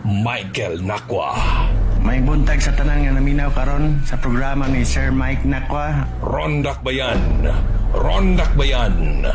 Michael Nakwa. May buntag sa tanan nga naminaw karon sa programa ni Sir Mike Nakwa. Rondak Bayan, Rondak Bayan.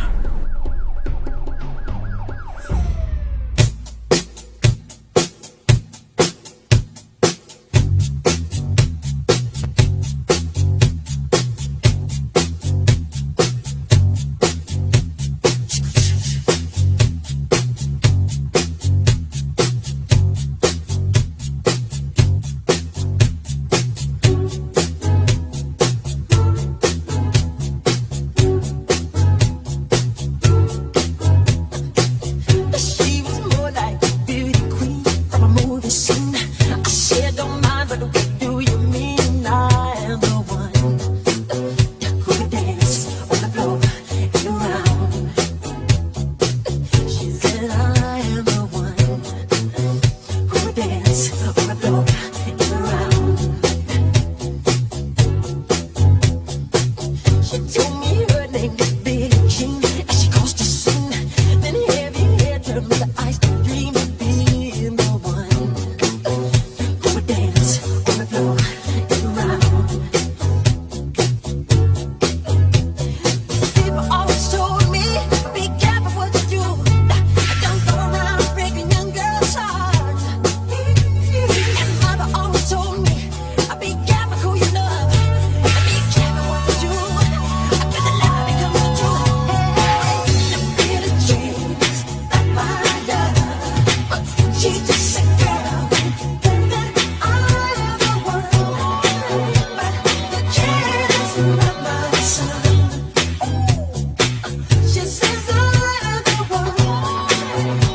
She was more like a beauty queen from a movie scene. I said, don't mind, but what do you mean? I am the one who would dance on the floor and around. She said, I am the one who would dance on the floor and around. She told me her name was Billie Jean, and she caused a scene. Then heavy hair turned the eyes to dream of being the one who would dance on the floor and around. People always told me, be careful what you do. Don't go around breaking young girls' hearts. And mother always told me, be careful who you love. Be careful what you do. 'Cause the love becomes the truth. Hey, Billie Jean's not my love. She's just a girl. That I am the one. But the kid is not my son. She says I am the one,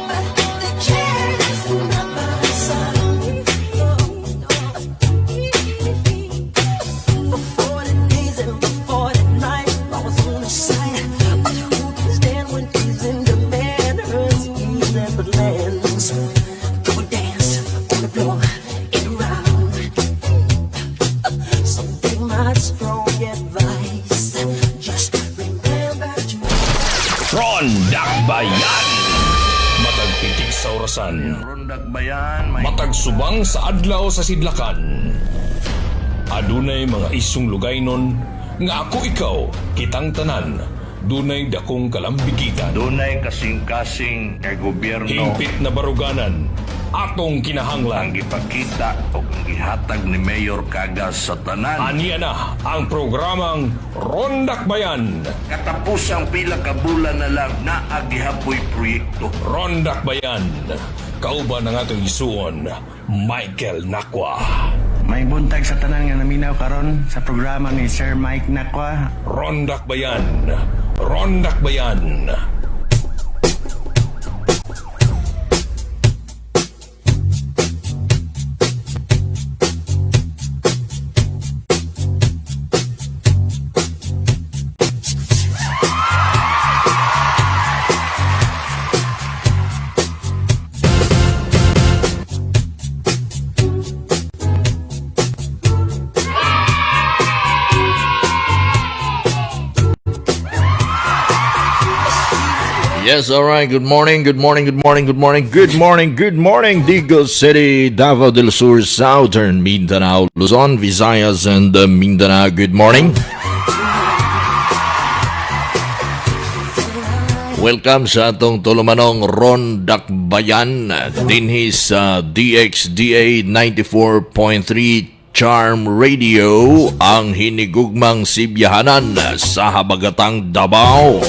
but the kid is not my son. No. For 40 days and for 40 nights, I was on his side. But who can stand when he's in demand? Her schemes and plans. Go dance on the floor and around. So take my strong advice. Just remember to. Rondak Bayan. Matag pitik sa orasan. Rondak Bayan, may Matag subang sa adlaw sa sidlakan. Adunay mga isyong lugaynon nga ako ikaw kitang tanan dunay dakong kalambigitan. Dunay kasing-kasing kay gobyerno Hingpit na baruganan atong ang kinahanglan. Gipakita o ang gihatag ni Mayor Cagas sa tanan. Aniya na ang programang Rondak Bayan. Katapusang pila ka bulan na lang naa gihapoy proyekto. Rondak Bayan. Kauban ang atong isuon, Michael Nakwa. May buntag sa tanan nga naminaw karon sa programa ni Sir Mike Nakwa. Rondak Bayan. Rondak Bayan. Yes, all right. Good morning, good morning, good morning, good morning, good morning, good morning, Digos City, Davao del Sur, Southern Mindanao, Luzon, Visayas, and Mindanao. Good morning. Welcome sa atong tulumanong Ron Dakbayan dinhi sa DXDA 94.3 Charm Radio, ang hinigugmang sibyahanan sa Habagatang Davao.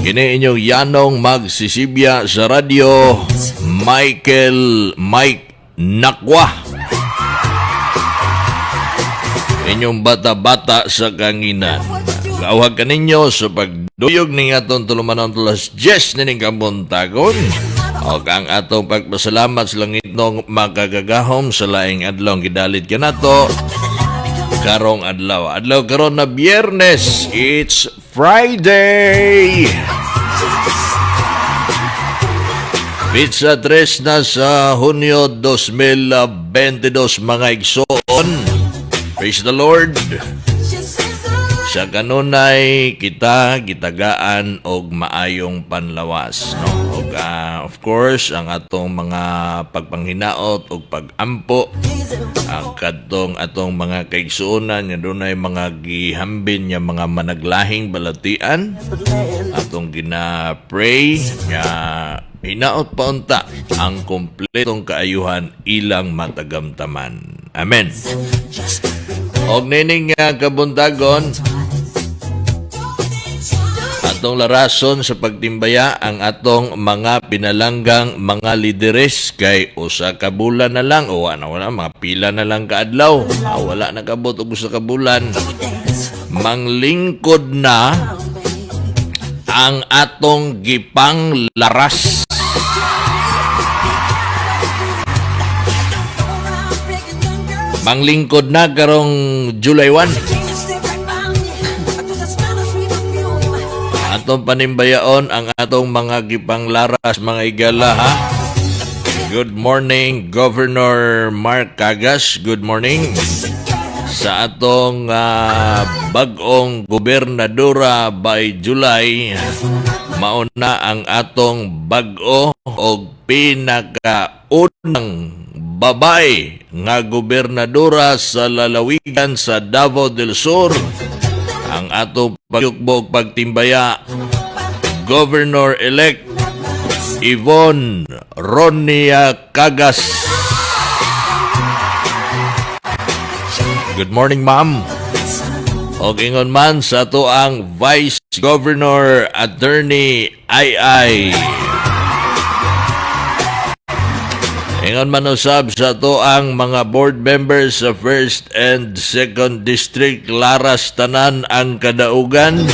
Kini inyong yanong magsisibya sa radyo, Michael Mike Nakwa. Inyong bata-bata sa kanginan. Gawag kaninyo sa pagduyog ning atong tulumanon alas 10 nining kabuntagon. O ang atong pagpasalamat sa langitnong makagagahom sa laing adlaw gidalit kanato karong adlaw. Adlaw karon na Biyernes. It's Friday. Petsa 3 na sa Hunyo 2022, mga igsoon. Praise the Lord. Sa kanunay kita gitagaan og maayong panlawas, no? Og of course, ang atong mga pagpanghinaot ug pagampo ang kadtong atong mga kaigsuonan nga dunay mga gihambin nga mga managlahing balatian. Atong gina-pray nga hinaot pa unta ang kompletong kaayuhan ilang matagamtaman. Amen. Og nining nga kabuntagon, atong larason sa pagtimbaya ang atong mga pinalanggang mga lideres kay usa ka bulan na lang o ano, wala, mga pila na lang kaadlaw. Wala na kabot og usa ka bulan, manglingkod na ang atong gipang laras. Go around breaking young girls. Manglingkod na karong July 1. Can't you stay right by me? Just a smell of sweet perfume. Atong panimbayaon ang atong mga gipanglaras, mga igala, ha. Good morning, Governor Mark Cagas. Good morning. Sa atong bag-ong gobernadora by July, mauna ang atong bag-o og pinakaunang babae nga gobernadora sa lalawigan sa Davao del Sur. Ang atong pagyukbog pagtimbaya, Governor-elect Yvonne Ronia Cagas. Good morning, ma'am. Og ingon man sa ato ang Vice Governor Attorney II. Ingon man usab sa ato ang mga board members sa 1st and 2nd District, laras tanan ang kadaugan.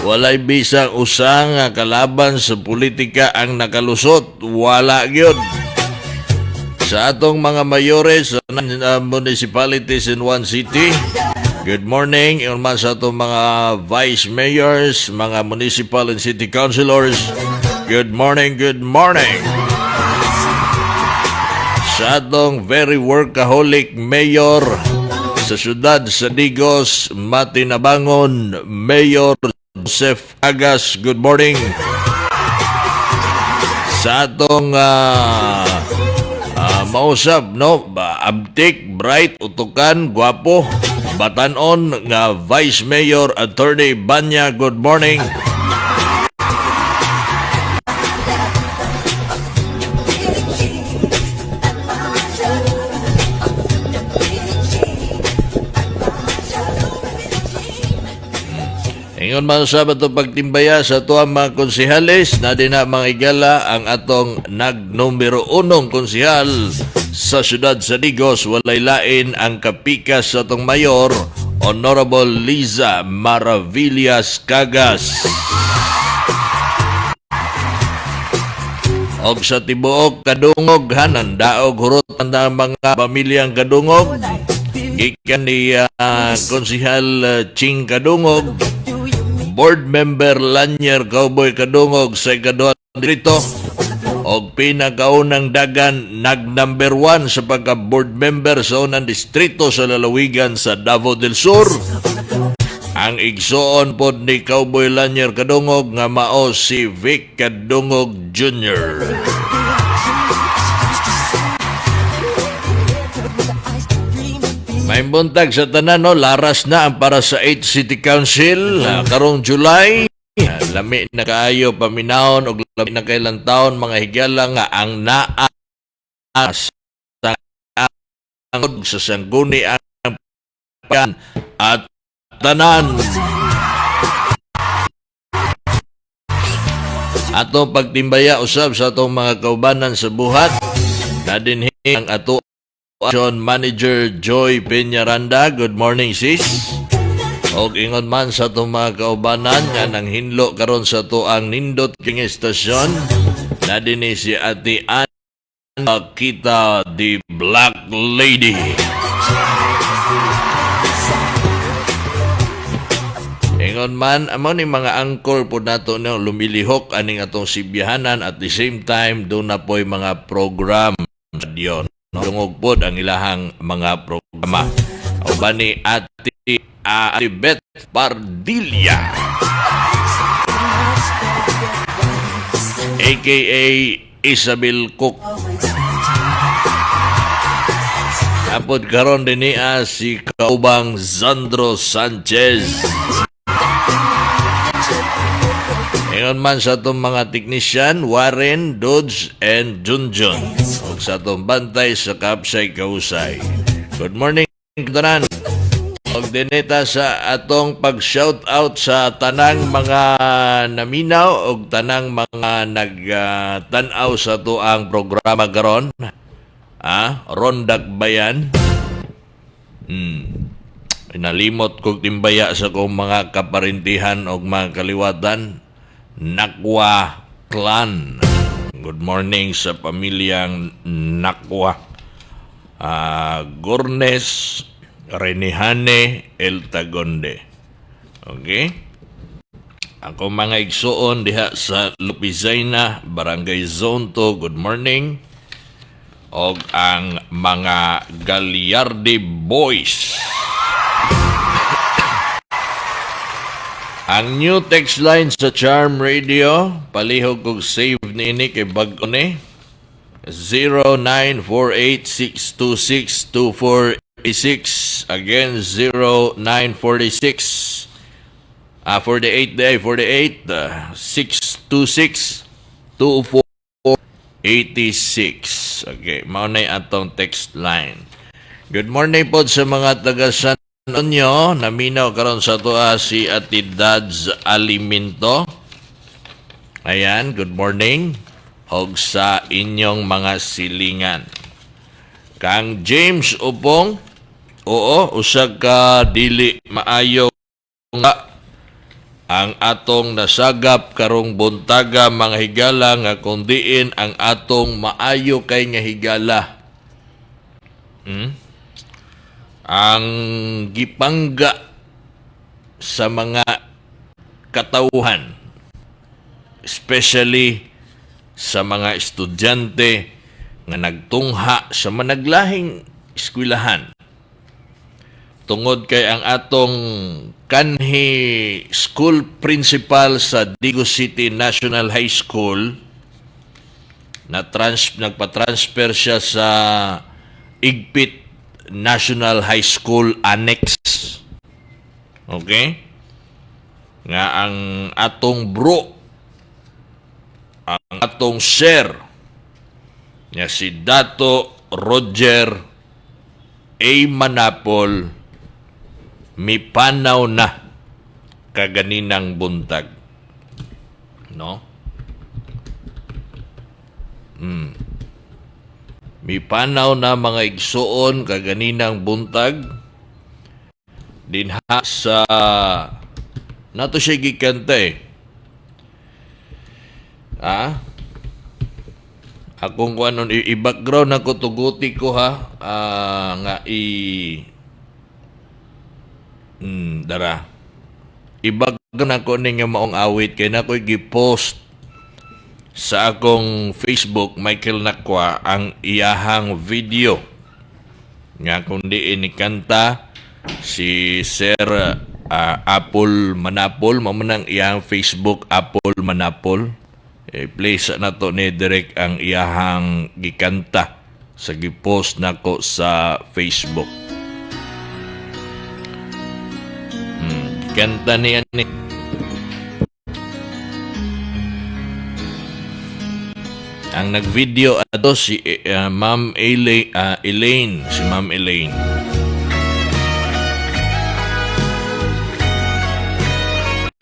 Walay bisang usang nga kalaban sa politika ang nakalusot, wala gyud. Sa atong mga mayores sa municipalities in one city, good morning. Ingon man sa atong mga vice mayors, mga municipal and city councilors, good morning, good morning. Sa atong very workaholic mayor sa syudad sa Digos, Matinabangon, Mayor Joseph Agas, good morning. Sa atong mausap, no, abtik, bright, utukan, guwapo, batanon nga Vice Mayor Attorney Banya, good morning. Ingon man sa ato pagtimbaya sa ato ang mga konsehales na din na mga igala, ang atong nagnumero unong konsehal sa syudad sa Digos, walay lain ang kapikas sa atong mayor, Honorable Liza Maravillas Cagas. Og sa tibuok kadungog, hanan daog hurot ang mga pamilyang kadungog gikan ni Konsehal Ching Kadungog, Board Member Lanier Cowboy Kadungog sa ikaduhang distrito, og pinakaunang dagan nag number 1 sa pagka board member sa unang distrito sa lalawigan sa Davao del Sur, ang igsoon pod ni Cowboy Lanier Kadungog nga mao si Vic Kadungog Jr. May buntag sa tanan, no, laras na ang para sa 8 City Council karong July. Lami na kaayo paminawon og lami na kailang taon, mga higala, nga ang naa sa ang sa sangguni ang pan at tanan. Atong pagtimbaya usab sa atong mga kaubanan sa buhat na dinhi ang ato Action Manager Joy Peñaranda. Good morning, sis. Og ingon man sa atong mga kaubanan nga nang hinlo karon sa ato ang nindot king estasyon na dinhi si Ate Ann Kita the Black Lady. Ingon man, amo ni mga angkor po nato, no, lumilihok aning atong sibyahanan. At the same time, doon na po'y mga program sa diyon. No? Dungog pod ang ilahang mga programa. O ba ni Ate Beth Pardilla. aka Isabel Cook. Apod karon dinhi si Kaubang Zandro Sanchez. Ingon man sa atong mga technician, Warren, Dodge, and Junjun. Ug sa atong bantay sa Kapsay Kausay. Good morning, tanan. Og dinhi ta sa atong pag-shout out sa tanang mga naminaw og tanang mga nagtan-aw sa atoang programa karon. Ah, Rondak Bayan. Nalimot kog timbaya sa kong mga kaparintihan og mga kaliwatan. Nakwa Clan. Good morning sa pamilyang Nakwa. Gornes Renihane El Tagonde. Okay? Ako mga igsuon diha sa Lupizaina, Barangay Zone 2, good morning. Og ang mga Gagliardi Boys. Ang new text line sa Charm Radio, palihog kog save niini kay bag-o ni, 0948-626-2486. Again, 0946 48 day 48 626 2486. Okay, mao na atong text line. Good morning po sa mga taga San Antonio. Naminaw karon sa atoa si Ate Dads Aliminto. Ayan, good morning. Og sa inyong mga silingan. Kang James Upong, oo, usa ka dili maayo nga ang atong nasagap karong buntaga, mga higala, nga kundiin ang atong maayo kay nga higala. Ang gipangga sa mga katawhan, especially sa mga estudyante nga nagtungha sa managlahing eskwelahan. Tungod kay ang atong kanhi school principal sa Digos City National High School na nagpa-transfer siya sa Igpit National High School Annex. Okay? Nga ang atong bro, ang atong sir, nga si Dato Roger A. Manapol, mipanaw na kaganinang buntag. No? Mipanaw na, mga igsuon, kaganinang buntag dinha sa nato siya gikanta eh. Ah? Akong kuan i-background ako, tuguti ko ha. Ah, nga i dara. I-background ako ni nga maong awit kay nakoy gi-post sa akong Facebook, Michael Nakwa, ang iyahang video nga kung diin ni kanta si Sir Apple Manapol. Mao man ang iyahang Facebook, Apple Manapol. Eh, play sa nato ni direct ang iyahang gikanta sa gipost nako sa Facebook. Kanta niya ni. Ang nagvideo ato si Ma'am Elaine, si Ma'am Elaine.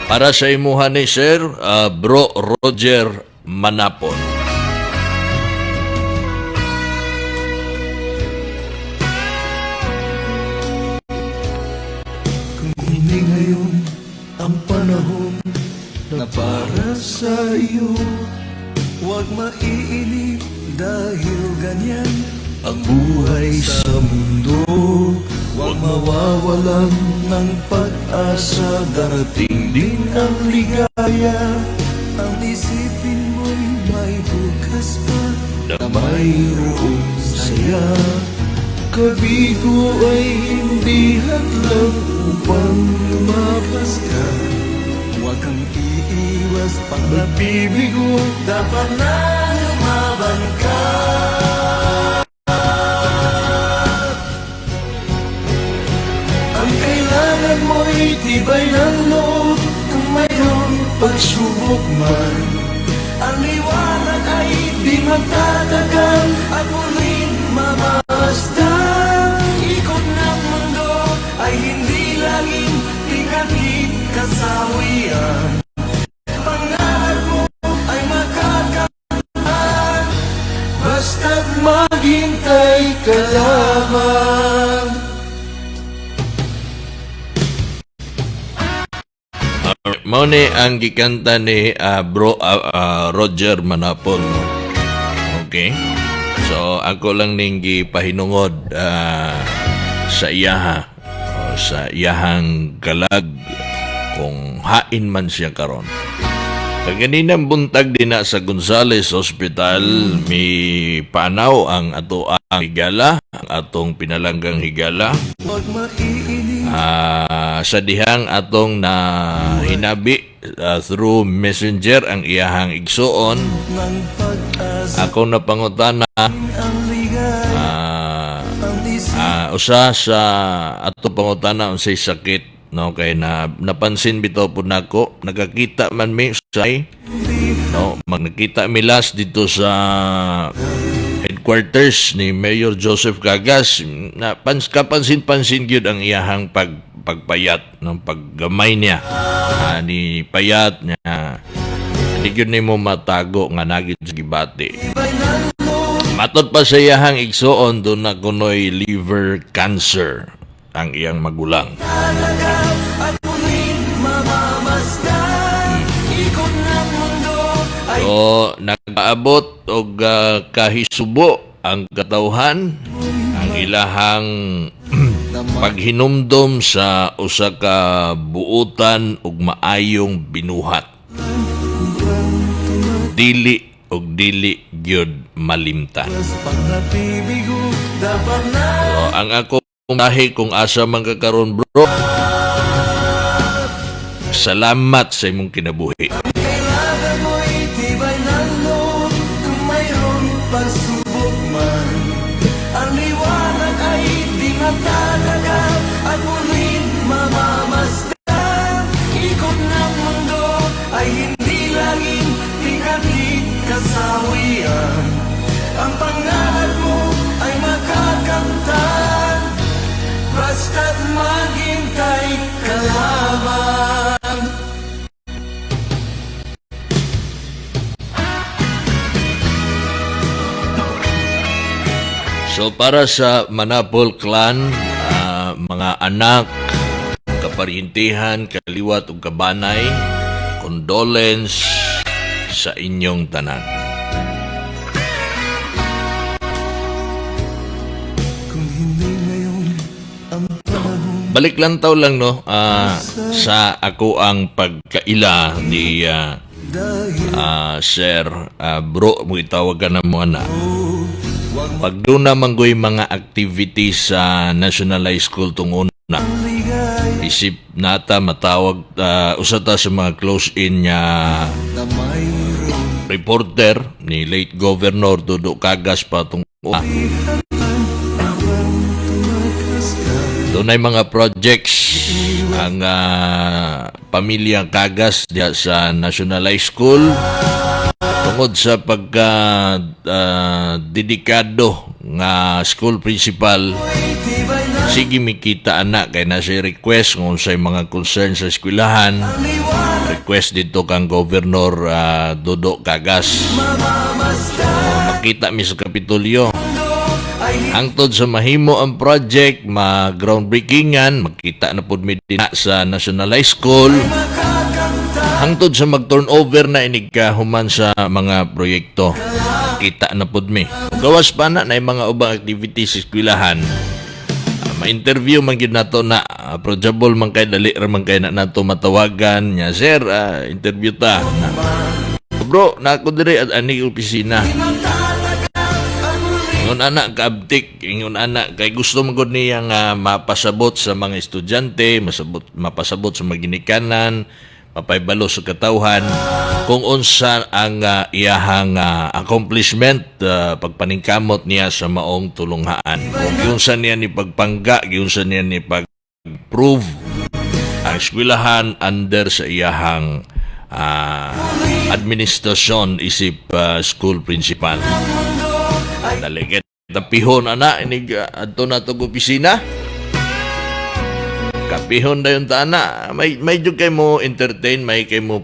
Para sa imuha ni Sir Bro Roger Manapon. Kung hindi ngayon ang panahon na para sa iyo, huwag maiinip dahil ganyan ang buhay sa mundo. Huwag mawawalan ng pag-asa, darating din ang ligaya. Ang isipin mo'y may bukas pa na mayroong saya. Kabigo ay hindi hadlang upang lumapas ka. Huwag kang iiwas pag nabibigo. Dapat na lumaban ka. Ang kailangan mo'y tibay ng loob. Kung mayroong pagsubok man, ang liwanag ay di magtatagal at muling mamasdan. Ikot ng mundo ay hindi laging tigatig kasawian. Pangarap mo ay makakamtan basta't maghintay ka lamang. Alright, mao ni ang gikanta ni bro Roger Manapol, no? Okay. So ako lang ning gipahinungod sa iyaha o sa iyahang kalag kung hain man siya karon. Kaganinang buntag din na sa Gonzales Hospital, mi panaw ang ato ang higala, ang atong pinalanggang higala. Huwag maiinip. Sa dihang atong na hinabi through messenger ang iyahang igsuon, Ng pag-asa ako napangutana ang ligay ang isip. Usa sa ato pangutana unsay sakit, no, kay na napansin bitaw pud nako nagakita man mi say, no, magnakita mi last dito sa headquarters ni Mayor Joseph Gagas na kapansin-pansin gyud ang iyahang pagpayat ng paggamay niya. Ni payat niya, di gyud nimo matago nga nagid sa gibati. Matod pa sa iyahang igsuon, doon na kunoy liver cancer ang iyang magulang. Tatagal at muling mamamasdan. Ikot ng mundo ay So, nag-aabot og kahisubo ang katawhan, ang ilahang paghinumdom sa usa ka buutan ug maayong binuhat. Dili og dili gyud malimtan. pag nabibigo. Dapat na So, ang ako lahi kung asa man ka karon, bro. Salamat sa imong kinabuhi. Kailangan mo'y tibay ng loob. Kung mayroong pagsubok man, ang liwanag ay di matatagal at muling mamamasdan. Ikot ng mundo ay hindi laging tigatig kasawian. Ang pangarap mo ay makakamtan basta't maghintay ka lamang. So para sa Manapol clan, mga anak, kaparintihan, kaliwat ug kabanay, condolence sa inyong tanan. Kung hindi ngayon ang panahon. Balik lang taw lang, no, sa ako ang pagkaila ni Dahil sir, bro mo itawag ka na mo ana. Pag doon na manggoy mga activities sa National High School tunguna, ligay isip nata matawag usa ta sa mga close-in niya na mayroon reporter ni late Governor Dodo Cagas pa tunguna. Tumakas ka. Doon ay mga projects ang pamilya Cagas diya sa National High School tungod sa pagka dedikado nga school principal. Tibay na Sige mikita anak kay na siya request kung unsay mga concern sa eskwelahan, liwanag request dito kang Governor Dodo Cagas. Mamamasdan. Makita mi sa Kapitolyo. Ay Hangtod sa mahimo ang project, ma groundbreakingan, magkita na pud mi dinha sa National High School. makakamtan. Hangtod sa mag turnover na inig human sa mga proyekto. Kita na pud mi. Gawas pa na na mga ubang activities sa eskwelahan. Ma-interview man gyud nato na approachable man kay dali ra man kay na nato matawagan niya, "Sir, interview ta." Na, "Bro, na ako diri at ani opisina." Ingon anak kaabtik, ingon anak kay gusto man gud niya nga mapasabot sa mga estudyante, masabot mapasabot sa mga ginikanan, Mapaybalo sa katawhan kung unsa ang iyahang accomplishment, pagpaningkamot niya sa maong tulunghaan. Kung giunsa niya ni pagpangga, giunsa niya ni pag-prove ang eskwelahan under sa iyahang administrasyon isip school principal. Dali kay tapihon ana inig adto na tog opisina. Kapihon dayon ta ana. May jud kay mo entertain, may kay mo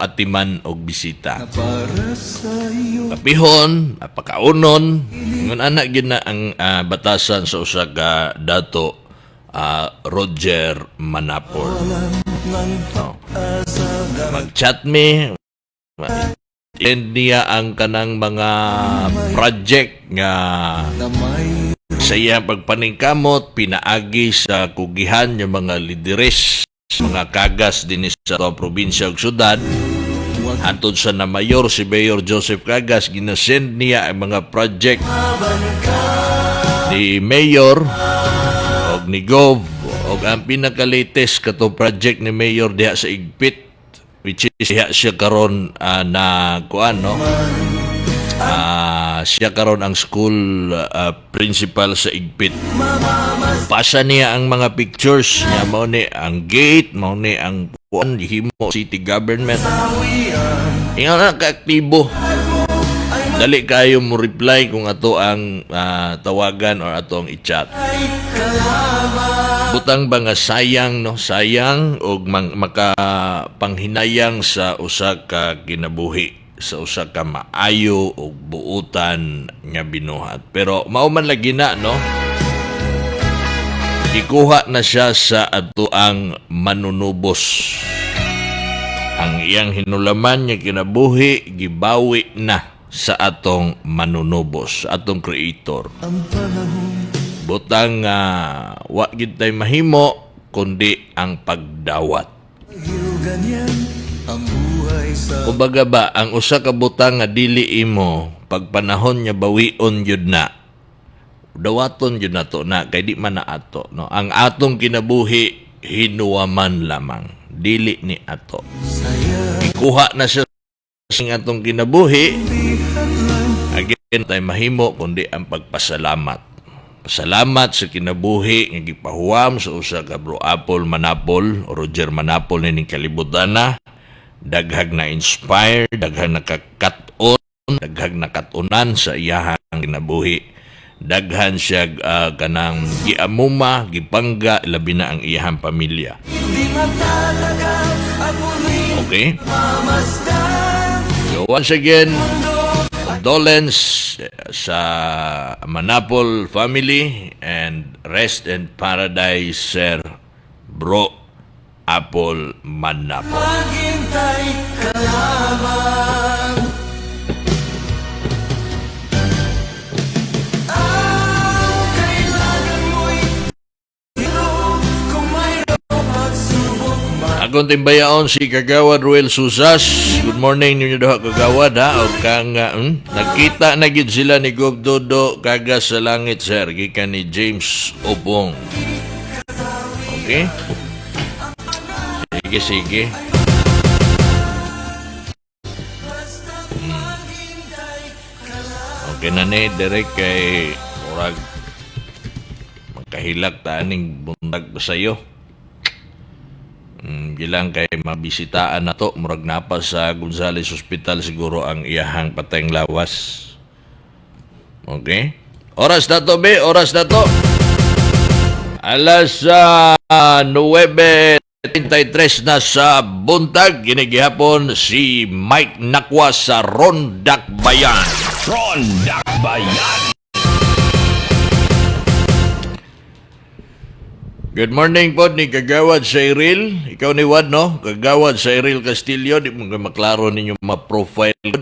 atiman og bisita. Para sa iyo. Kapihon, napakaunon. Ngun ana gid na ang batasan sa usa ka dato, Roger Manapol. Ng No. pag-asa. Mag-chat me, end niya ang kanang mga project nga Na may sa iyang pagpaningkamot pinaagi sa kugihan yung mga lideres, mga kagas din sa atong probinsya ug syudad, hantod sa na mayor si Mayor Joseph Cagas. Ginasend niya ang mga project ni Mayor og ni Gov, og ang pinaka-latest katong project ni Mayor diha sa Igpit, which is diha siya karon na kuan, no? Siya karon ang school principal sa Igpit. Pasa niya ang mga pictures niya, mao ni ang gate, mao ni ang kuan gihimo city government. Ingon na kaaktibo. Dali kayo mo reply kung ato ang tawagan or ato ang i-chat. Butang ba nga sayang, no? Sayang og makapanghinayang sa usa ka kinabuhi, sa usa ka maayo og buutan nga binuhat. Pero mao man lagi na, no? Gikuha na siya sa atoang manunubos. Ang iyang hinulaman nga kinabuhi gibawi na sa atong manunubos, atong creator. Ang panahon. Butang wa gid tay mahimo kundi ang pagdawat. Dahil ganyan ang buhay sa Kumbaga ba, ang usa ka butang nga dili imo, pag panahon nga bawion jud na, dawaton jud nato na kay di man na ato, no? Ang atong kinabuhi hinuwaman lamang, dili ni ato. Saya. Ikuha na siya sa atong kinabuhi. Di hadlang. Again, tay mahimo kundi ang pagpasalamat. Pasalamat sa kinabuhi nga gipahuwam sa usa ka Bro Apple Manapol o Roger Manapol nining kalibutan na. Daghag na inspire, daghag nakakat-on, daghag nakatunan sa iyahang kinabuhi. Daghan siya kanang giamuma, gipangga, labi na ang iyahang pamilya. Di matatagal at muli Okay? mamasdan. So once again, condolence sa Manapol family and rest in paradise, Sir Bro Apple Manapol. Maghintay ka lamang. Ang kailangan mo'y tiro. Kung mayroong pagsubok. Akong timbayaon si Kagawad Ruel Susas. Good morning ninyo duha, Kagawad, ha. O kang nakita na gid sila ni Gob Dodo Kagas sa langit, sir. Gikan ni James Opong. Okay? Sige, sige. Okay na ni direk kay murag magkahilak ta aning buntag pa sayo. Gilang kay mabisitaan na to, murag napa sa Gonzales Hospital siguro ang iyahang patayng lawas. Okay? Oras na to, be. Oras na to. Alas 9:33 na sa buntag. Ginigihapon si Mike Nakwa sa Rondak Bayan. Ron Dakbayan. Good morning po ni Kagawad Cyril. Ikaw ni Wad, no? Kagawad Cyril Castillo. Di mo ka maklaro ninyo ma-profile.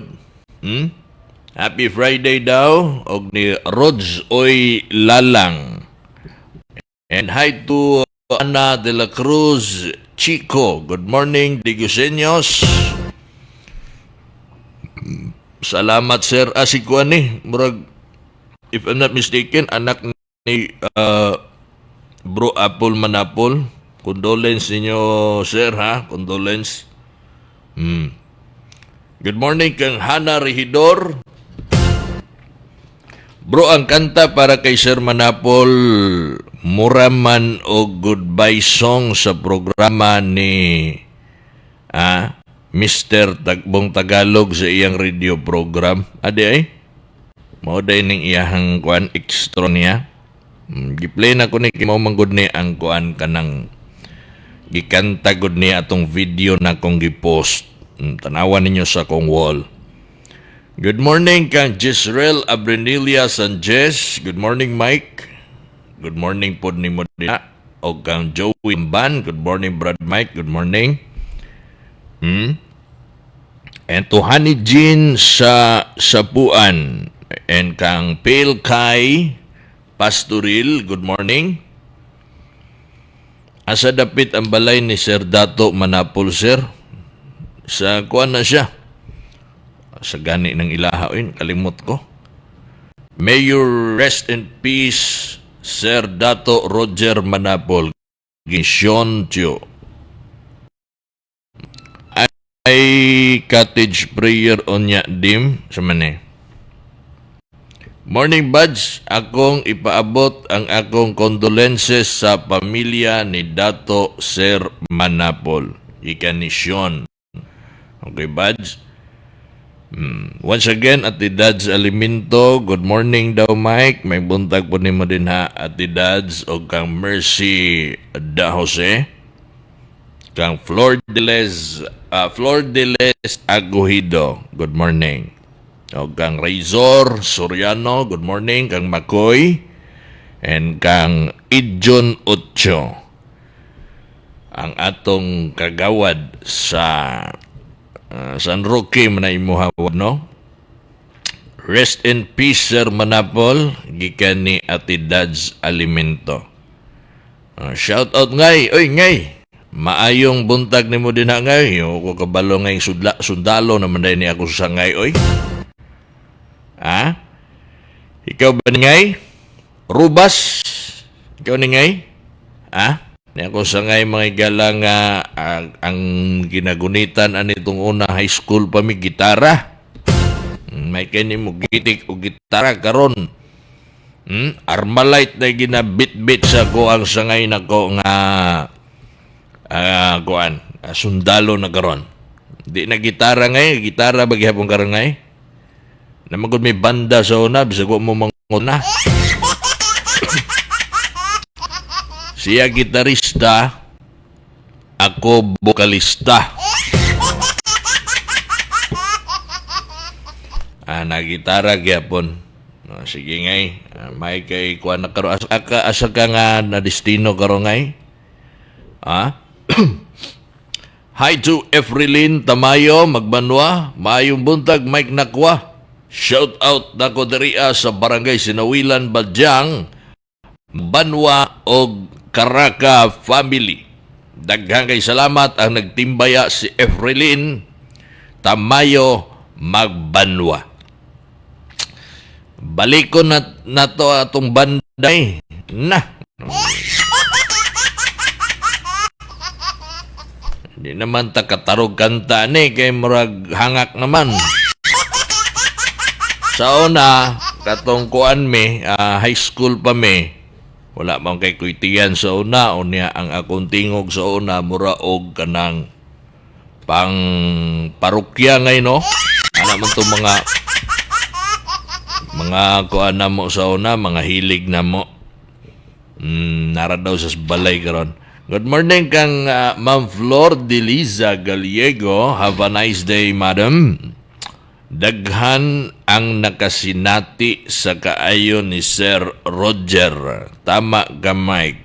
Happy Friday daw. Og ni Rods Oy Lalang. And hi to Ana de la Cruz Chico. Good morning, Diguseños. Salamat, sir. Ah, si Kuan ni. Murag, if I'm not mistaken, anak ni Bro Apple Manapol. Condolence ninyo, sir, ha? Condolence. Good morning kang Hana Regidor. Bro, ang kanta para kay Sir Manapol, mura man o goodbye song sa programa ni Mr. Tagbong Tagalog sa iyang radio program. Adi ay? Mao day ning iyahang kuan extra niya. Giplay na ko ni kay mao man gud ni ang kuan kanang gikanta gud niya atong video na kong gipost. Tanawan ninyo sa akong wall. Good morning kang Jisrael Abrenilia Sanchez. Good morning, Mike. Good morning pod nimo diha. O kang Joey Ban. Good morning, Brad Mike. Good morning. And to Honey Jean sa Sapuan. And kang Pale Kai Pastoril. Good morning. Asa dapit ang balay ni Sir Dato Manapol, sir? Sa kuan na siya. Sa gani ng ilaha, yun, kalimot ko. May you rest in peace, Sir Dato Roger Manapol. Gisyon Tio. Ay cottage prayer onya dim sa mani. Morning, Buds, akong ipaabot ang akong condolences sa pamilya ni Dato Sir Manapol. Ikan ni Sean. Okay, Buds. Once again, Ate Dads Alimento, good morning daw, Mike. May buntag po nimo din ha, Ate Dads, o kang Mercy Da Jose. Kang Flor de Les Aguhido, good morning. O kang Razor Soriano, good morning. Kang Makoy, and kang Idjon Ocho. Ang atong kagawad sa San Roque man na imuha, no? Rest in peace, Sir Manapol, gikan ni Ate Dads Alimento. Shout out ngay, oy ngay. Maayong buntag nimo din ha ngay. Yo ko kabalo ngay sudla, sundalo naman dahil ni ako sa ngay oy. Ha? Ikaw ba ni ngay? Rubas? Ikaw ni ngay? Ha? Ni ako sa ngay mga igala nga ang ginagunitan anitong una high school pa mi gitara. May kini mo gitik o gitara karon. Armalite na ginabit-bit sa ko ang sangay nako nga kuan, sundalo na karon. Di na gitara ngay, gitara ba gihapon karon ngay? Namagod may banda sa una, bisag wa mo manguna. Siya gitarista, ako bokalista. Nagitara gyapon. No, sige ngay, may kay kuan na karon asa ka nga na destino karon ngay? Ah? Hi to Efrilin Tamayo Magbanwa, maayong buntag Mike Nakwa. Shout out nako diriya sa Barangay Sinawilan, Badyang, Banwa og Karaka family. Daghang kay salamat ang nagtimbaya si Efrilin Tamayo Magbanwa. Balikon na nato atong banday. Na. Hindi naman ta katarog kanta ni kay murag hangak naman. Sa una, katong kuan mi, high school pa mi, wala man kay kuitian sa una, unya ang akong tingog sa una, mura og kanang pang parokya ngay, no? Ana man tong mga kuan na mo sa una, mga hilig na mo. Nara daw sa balay karon. Good morning kang Ma'am Flor de Liza Gallego. Have a nice day, madam. Daghan ang nakasinati sa kaayo ni Sir Roger. Tama ka, Mike.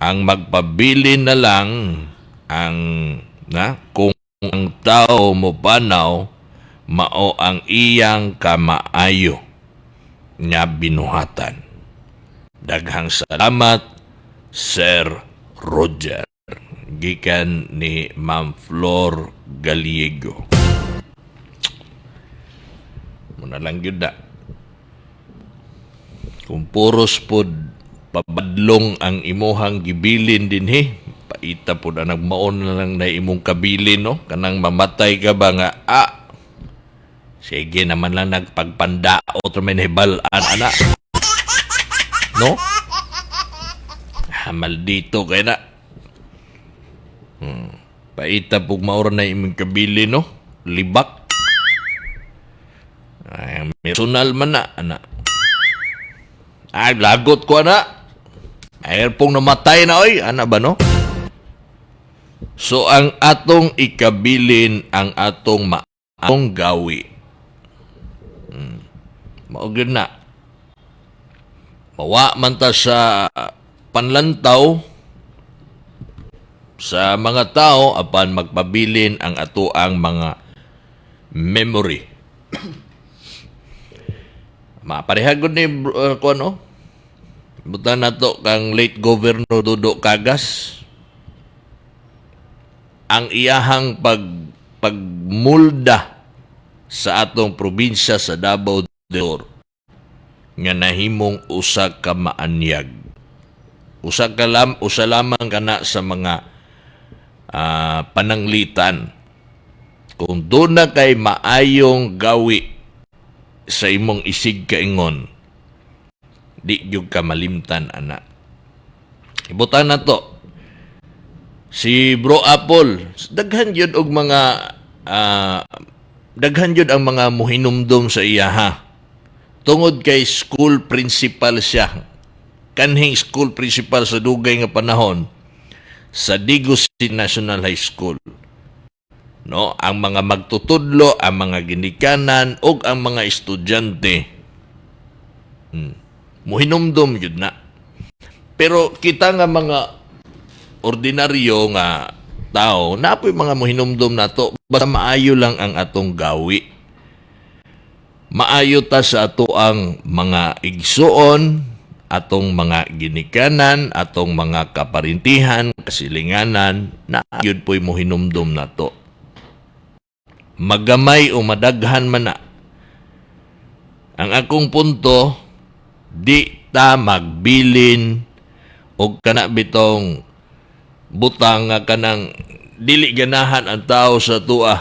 Ang magpabili na lang ang na kung ang tao mo panaw mao ang iyang kamaayo nga binuhatan. Daghang salamat, Sir Roger. Gikan ni Ma'am Flor Gallego. Muna lang yun na. Kung puros pod pabadlong ang imuhang gibilin dinhi, Paita po na nagmaon na lang na imong kabilin, no? Kanang mamatay ka ba nga, sige naman lang nagpagpandaot raman hibalaan, ana. No? Ah, maldito kay na. Paita pug maura na imong kabilin, no? Libak. Ay, personal man na, ana. Ay, lagot ko, ana. Ay, pong namatay na, oy. Ana ba, no? So, ang atong ikabilin, ang atong maatong gawi. Mao gyud na. Mawa man ta sa panlantaw sa mga tao apan magpabilin ang atoang mga memory. Mapareha gud ni kuan, no? Butan nato kang late Governor Dudo Cagas. Ang iyahang pagmulda sa atong probinsya sa Davao del Sur nga nahimong usa ka maanyag. Usa lamang kana sa mga pananglitan. Kung doon na kay maayong gawi sa imong isig kaingon, di gyud ka malimtan, ana. Ibutan na to. Si Bro Apple, daghan gyud ang mga muhinumdum sa iya, ha. Tungod kay school principal siya. Kanhing school principal sa dugay nga panahon sa Digos City National High School. No, ang mga magtutudlo, ang mga ginikanan ug ang mga estudyante. Muhinumdum gyud na. Pero kita nga mga ordinaryo nga tao, napoy mga muhinumdum nato basta maayo lang ang atong gawi. Maayo ta sa ato ang mga igsuon, atong mga ginikanan, atong mga kaparintihan, kasilinganan, na gyud po'y muhinumdum nato. Magamay o madaghan man na. Ang akong punto, di ta magbilin og kana bitong butang nga kanang dili ganahan ang tao sa tua.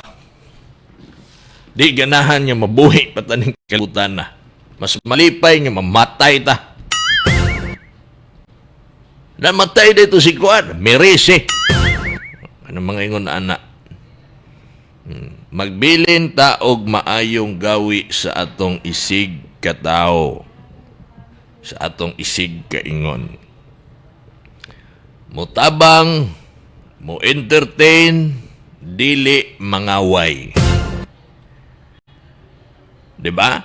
Di ganahan nga mabuhi pa taning kalibutan na. Mas malipay nga mamatay ta. Namatay dito si Kuan, merese. Ano mga ingon na, ana? Magbilin ta og maayong gawi sa atong isig katao. Sa atong isig kaingon. Mutabang, mo entertain, dili mangaway. 'Di ba?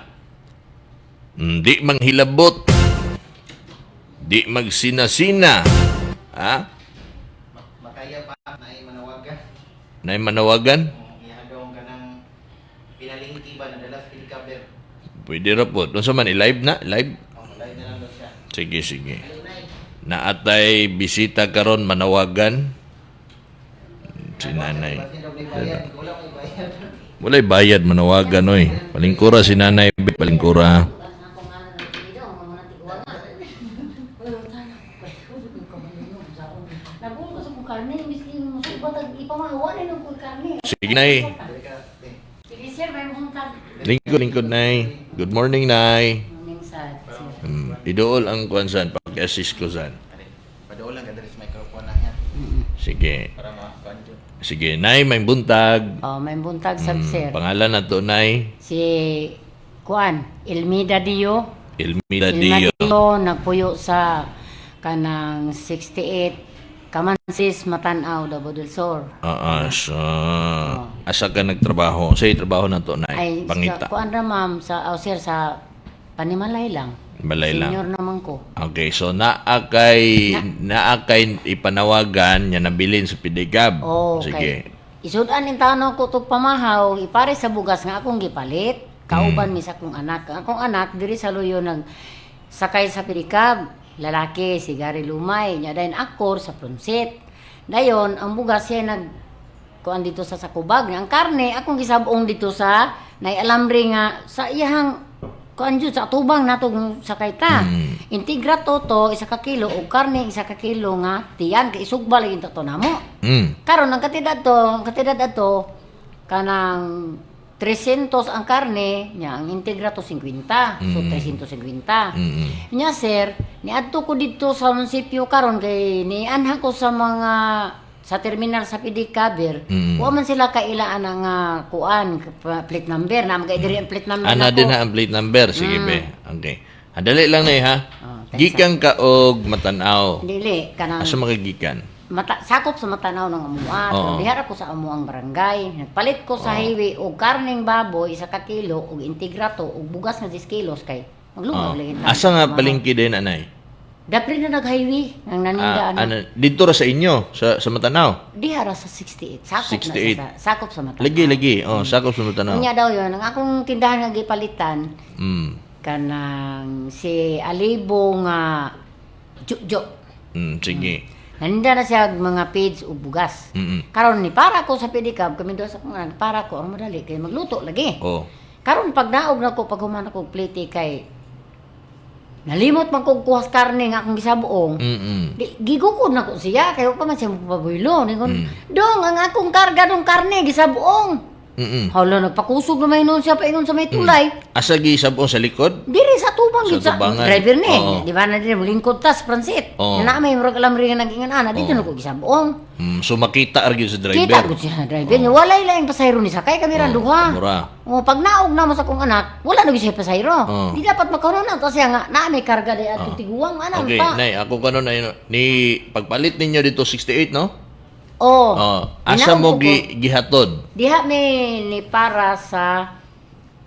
Di manghilabot. Di magsinasina. Ha? Makaya pa na ay manawagan. Nay manawagan? Ihadong ka ng pinalingki ba na dala sa cover. Pwede ra po. Doon sa man, i-live na? Live? Oh, live na lang daw siya. Sige, sige. Ayun, Nay. Naatay bisita karon manawagan. Si nanay. Basin daw may bayad. Wala may bayad. Walay bayad manawagan oy. Palingkura si nanay, palingkura. Sige, nay. Lingkod, lingkod, nay. Good morning, nay. Idool ang kuan san, pag-assist ko san. Padool lang ka diri sa microphone na yan. Sige. Para makakuan jud. Sige, nay, may buntag. Oh, may buntag sab, sir. Pangalan na to, nay. Si Kuan, Elmida Dio. Elmira Elmida Dio. Dio nagpuyo sa kanang 68 Kamansis, Matanaw, Davao del Sur. Oo, so, asa ka nagtrabaho? Sa trabaho na to, nay? Ay, Pangita. sa, kuan ra ma'am sa oh, sir, sa Panimalay lang. Balay lang. Senior naman ko. Okay, so naa kay ipanawagan nga nabilin sa Pidegab. Oh, Sige. kay isudan in taon ko tug pamahaw, ipare sa bugas nga akong gipalit. Kauban mi sa akong anak. Ang akong anak diri sa Luyo nag sakay sa pedicab, lalaki si Gary Lumay, nya dayon akor sa Plumset. Dayon ang bugas siya nag kuan dito sa Sakubag. Ang karne akong gisab-ong dito sa nay alambre nga sa iyahang Kuan jud sa atubang nato sakay ta. Integrato to 1 ka kilo og karne 1 ka kilo nga tiyan kay isugba lagi to namo. Karon ang katidad ato kanang 300 ang karne nya, ang integrato 50. So 350. Nya sir, niadto ko didto sa munisipyo karon kay nianha ko sa mga sa terminal sa Pidicaber. Wa man sila kailaan ang kuan plate number na magay diri ang plate number Ana nako. din ha ang plate number. Sige, be. Okay. Dali lang na ha. Oh, thanks. Gikan ka og Matanaw. Dili kanang Asa makagikan? Mata, sakop sa Matanaw ng amua. Oo. Pero ko sa amuang barangay. Nagpalit ko sa highway og karneng baboy 1 ka kilo og integrato og bugas nga 10 kilos kay maglungag lagi ta. Asa nga palengke din anay? Dapri na nag-highway ang naninda ano. Ano, dito ra sa inyo sa Matanaw. Diha ra sa 68. Sakop 68. na sa sakop sa Matanaw. Lagi lagi. Oh, sakop sa Matanaw. Unya daw yun, ang akong tindahan nga gipalitan kanang si Alibo nga Jojo. Sige. Naninda na siya og mga page ug bugas. Karon ni para ko sa pedicab, kami doon sa akong anak, para ko ang madali kay magluto lagi. Karon pag naog na ko, pag human ako og plate kay nalimot man kog kuhas karne nga akong gisabuong. Di, gigukod na ko siya kay wa pa man siya magpabuylo. Ningon, "Dong, ang akong karga dong karne gisabuong." Hala, nagpakusog na may noon siya paingon sa may tulay. Asa gi sabon, sa likod? Diri sa tubang Sa gid sa tubangan. driver ni. Oo. Di ba na diri molingkod tas transit. Oo. Na may murag alam rin nga nag-ingon ana dito na ko gisabuong. So makita ra gyud sa driver. Kita gud siya sa driver niya. Walay laing pasahero ni sakay kami ra Oo, duha. mura. Oh, pag naog na mo sa akong anak, wala na gyud siya pasahero. Oo. Di dapat makaroon na siya nga naa may karga di atong tiguang ana Okay, pa. nay, ako kanon ay ni pagpalit ninyo dito 68, no? Oh. Oh, asa Ginaog mo ko. gihatod? Diha mi ni para sa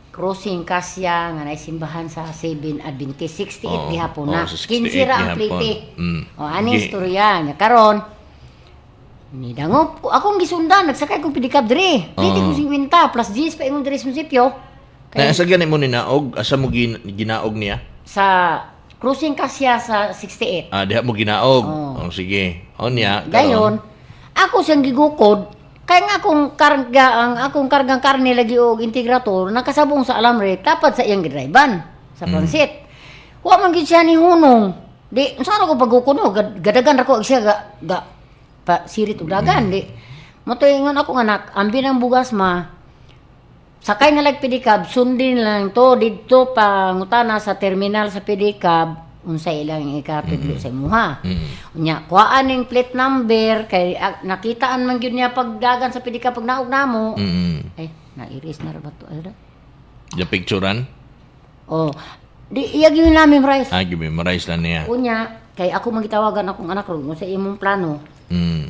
crossing Kasya nga naay simbahan sa 7 Adventist 68 gihapon na. Oo, sa 68 15 ra ang gihapon. plate. Oh, ani istorya niya karon. Ni dangop ko akong gisundan, nagsakay kong pedicab diri. Plate ko 50 plus 10 pa imong diri sa munisipyo. Na Kay asa gani mo ninaog? Asa mo ginaog niya? Sa crossing Kasya sa 68. Ah, diha mo ginaog. Oo. Oh, sige. O niya, Dayon, ako siyang gigukod kay nga akong karga ang akong kargang karne lagi og integrator nakasabong sa alamre tapad sa iyang gidriban sa transit. Wa man gid siya ni hunong. Di unsa ra ko pagukod no, gadagan ra ko siya ga pa sirit og dagan di. Mo ingon ako nga anak, ambi ng bugas ma. Sakay na lag pedicab, sundin lang to didto pangutana sa terminal sa pedicab unsa ilang ikatudlo sa imuha. Unya, kuhaan ning plate number kay nakitaan man gyud niya pagdagan sa pedicab pag naog namo. Ay, nairis na ra ba to? Ay, ra? Ja picturean? Oh, di iya gyud namin rice. Ah, gi-memorize lang niya. Unya, kay ako magitawagan akong anak ron sa imong plano.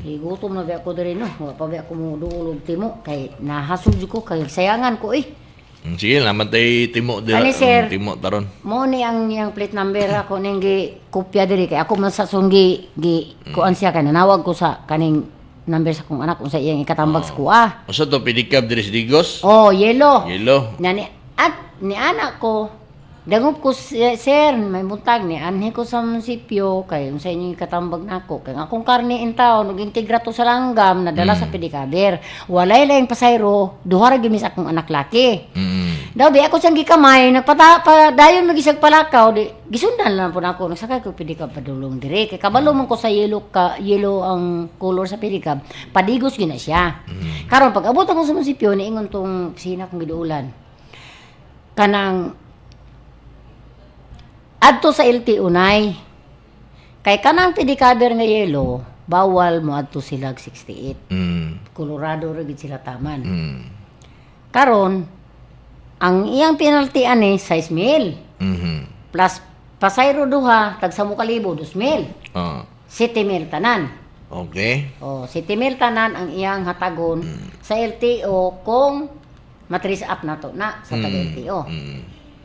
Gutom na ba ako diri no. Wa pa ba ako mo duol og timo kay nahasog jud ko kay sayangan ko eh. Sige, naman tay timo dira. Ani, sir. Timo taron. Mo ni ang iyang plate number ako ning gi kopya diri kay ako man sa sunggi gi kuan siya kay nanawag ko sa kaning number sa akong anak unsa iyang ikatambag sa kuha. Usa to pedicab diri sa Digos? Oh, yellow. Yellow. Na ni at ni anak ko dangop ko sir, may buntag ni anhi ko sa munisipyo kay unsa inyong ikatambag nako kay ang akong karne in taon ug integrato sa langgam nadala sa pedicabber, walay laing pasayro, duha ra gyud mi sa akong anak laki. Daw di ako siyang gikamay, nagpata pa dayon magisag palakaw di gisundan lang po nako, nagsakay ko pedicab padulong dire kay kabalo man ko sa yellow ka yellow ang color sa pedicab, padigos gyud na siya. Karon pag abot ako sa munisipyo niingon tong sina kong giduulan. Kanang adto sa LTO nay. Kay kanang pedicabber nga yellow, bawal mo adto sila og 68. Colorado ra gid sila taman. Karon, ang iyang penalty ani 6 mil. Plus pasayro duha tag 10,000, 2 mil. 7 mil tanan. Oh, 7 mil tanan ang iyang hatagon sa LTO kung matrace up na to na sa taga LTO.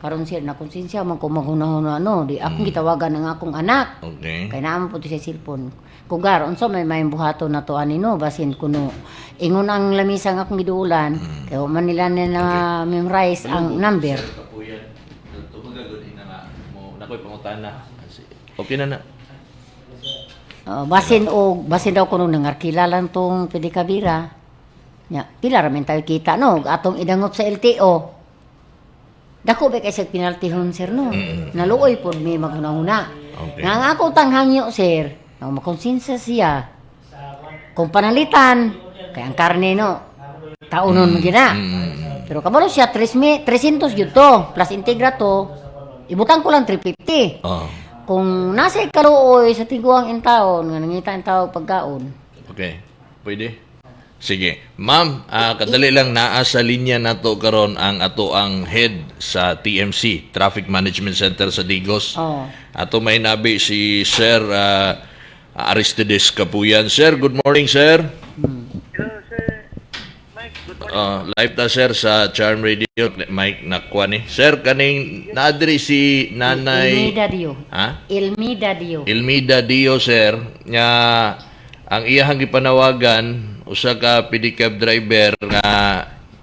Karon sir, na konsensya man ko maghunahuna no, di akong gitawagan ang akong anak. Kay naa man po to sa cellphone. Kugar, unsa may may buhaton na to ani no, basin kuno ingon ang lamisa nga akong giduulan, kay wa man nila na memorize ang number. Kapuyan. Tumagagod ina nga mo nakoy pangutana. Okay na na. Basin og basin daw kuno nangarkila lang tong pedicabira. Nya, pila ra man tayo kita no, ug atong idangop sa LTO. Dako ba kay sa penalty hon, sir, no? Naluoy pod mi maghunahuna. Okay. Nga ang ako tanghangyo, sir, nga makonsensya siya. Kung panalitan, kay ang karne, no, kaunon mo gina. Pero kabalo siya, 300 gyud to, plus integra to, ibutang ko lang 350. Oh. Kung nasa ikaluoy sa tiguang intaon, nga nangita ang tao pagkaon. Okay. Pwede? Sige. Ma'am, kadali lang naa sa linya nato karon ang ato ang head sa TMC, Traffic Management Center sa Digos. Oh. Ato may nabi si Sir Aristides Kapuyan. Sir, good morning, sir. Hello, sir. Mike, good morning. Live ta sir sa Charm Radio. Mike Nakwa ni. Sir, kaning naadri si Nanay Ilmida Dio. Ha? Ilmida Dio. Ilmida Dio, sir, nga ang iyahang gipanawagan usa ka pedicab driver nga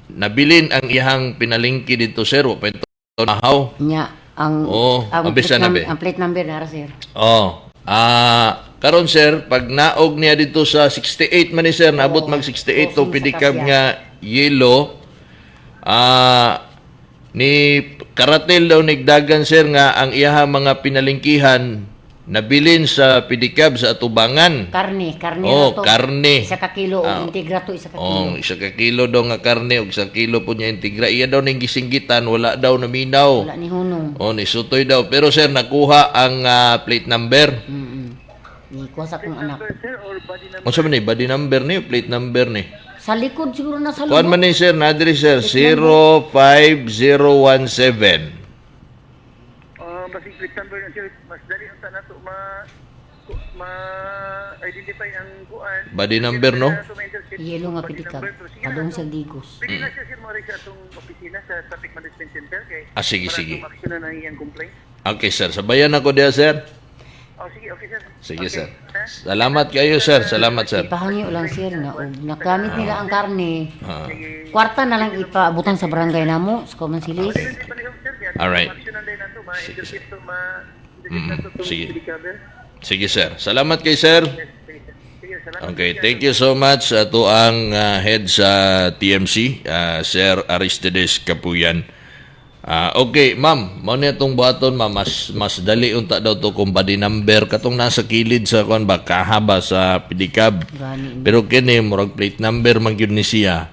nabilin ang iyahang pinalingki didto, sir, wa pa mahaw. Nya, ang Oo, ang ambis plate na be. ang plate number na ra, sir. Oh. Karon sir, pag naog niya dito sa 68 man ni sir, naabot Oo. mag 68 to Crossing sa pedicab Cassia. nga yellow. Ni karatel daw nigdagan, sir, nga ang iyahang mga pinalingkihan nabilin sa pedicab sa atubangan. Karne, karne Oh, ra to. karne. Isa ka kilo Ah. og integra to isa ka Oh, kilo. isa ka kilo daw nga karne ug isa kilo po niya integra. Iya daw ning gisinggitan, wala daw naminaw. Wala ni hunong. Oh, ni sutoy daw. Pero sir, nakuha ang plate number. Ni kuha sa akong anak. Sir, or body number? Unsa man ni body number ni, plate number ni? Sa likod siguro na sa Kuan lubong. man ni sir, nadiri sir 05017. Basig plate number na, sir. Mas dali ang tanan to ma-identify ang kuan. Body number, no? Yelo nga pedicab. Padung sa Digos. Pwede na siya, sir, mo sa atong opisina sa Traffic Management Center kay Ah, sige, para sige. tumaksyon na ang iyang complaint. Okay sir, sabayan ako diya, sir. Oh, sige, okay, sir. Sige Okay. sir. Ha? Salamat kayo, sir. Salamat, sir. Ipahangyo lang, sir, nga og nagamit nila ang karne. Ah. Kwarta na lang ipaabutan sa barangay namo sa Comansilis. Hindi pa rin, sir. Kaya Alright. tumaksyon na din nato, ma-intercept to, ma-intercept nato itong Sige. pedicab. Sige sir. Salamat kay sir. Sige, sir. Sige, salamat. Okay, thank you so much sa ato ang head sa TMC, Sir Aristides Kapuyan. Okay, ma'am, mao ni atong buhaton, ma'am, mas mas dali unta daw to kung body number katong nasa kilid sa kuan ba kahaba sa pedicab. Gani. Pero kini murag plate number man gyud ni siya.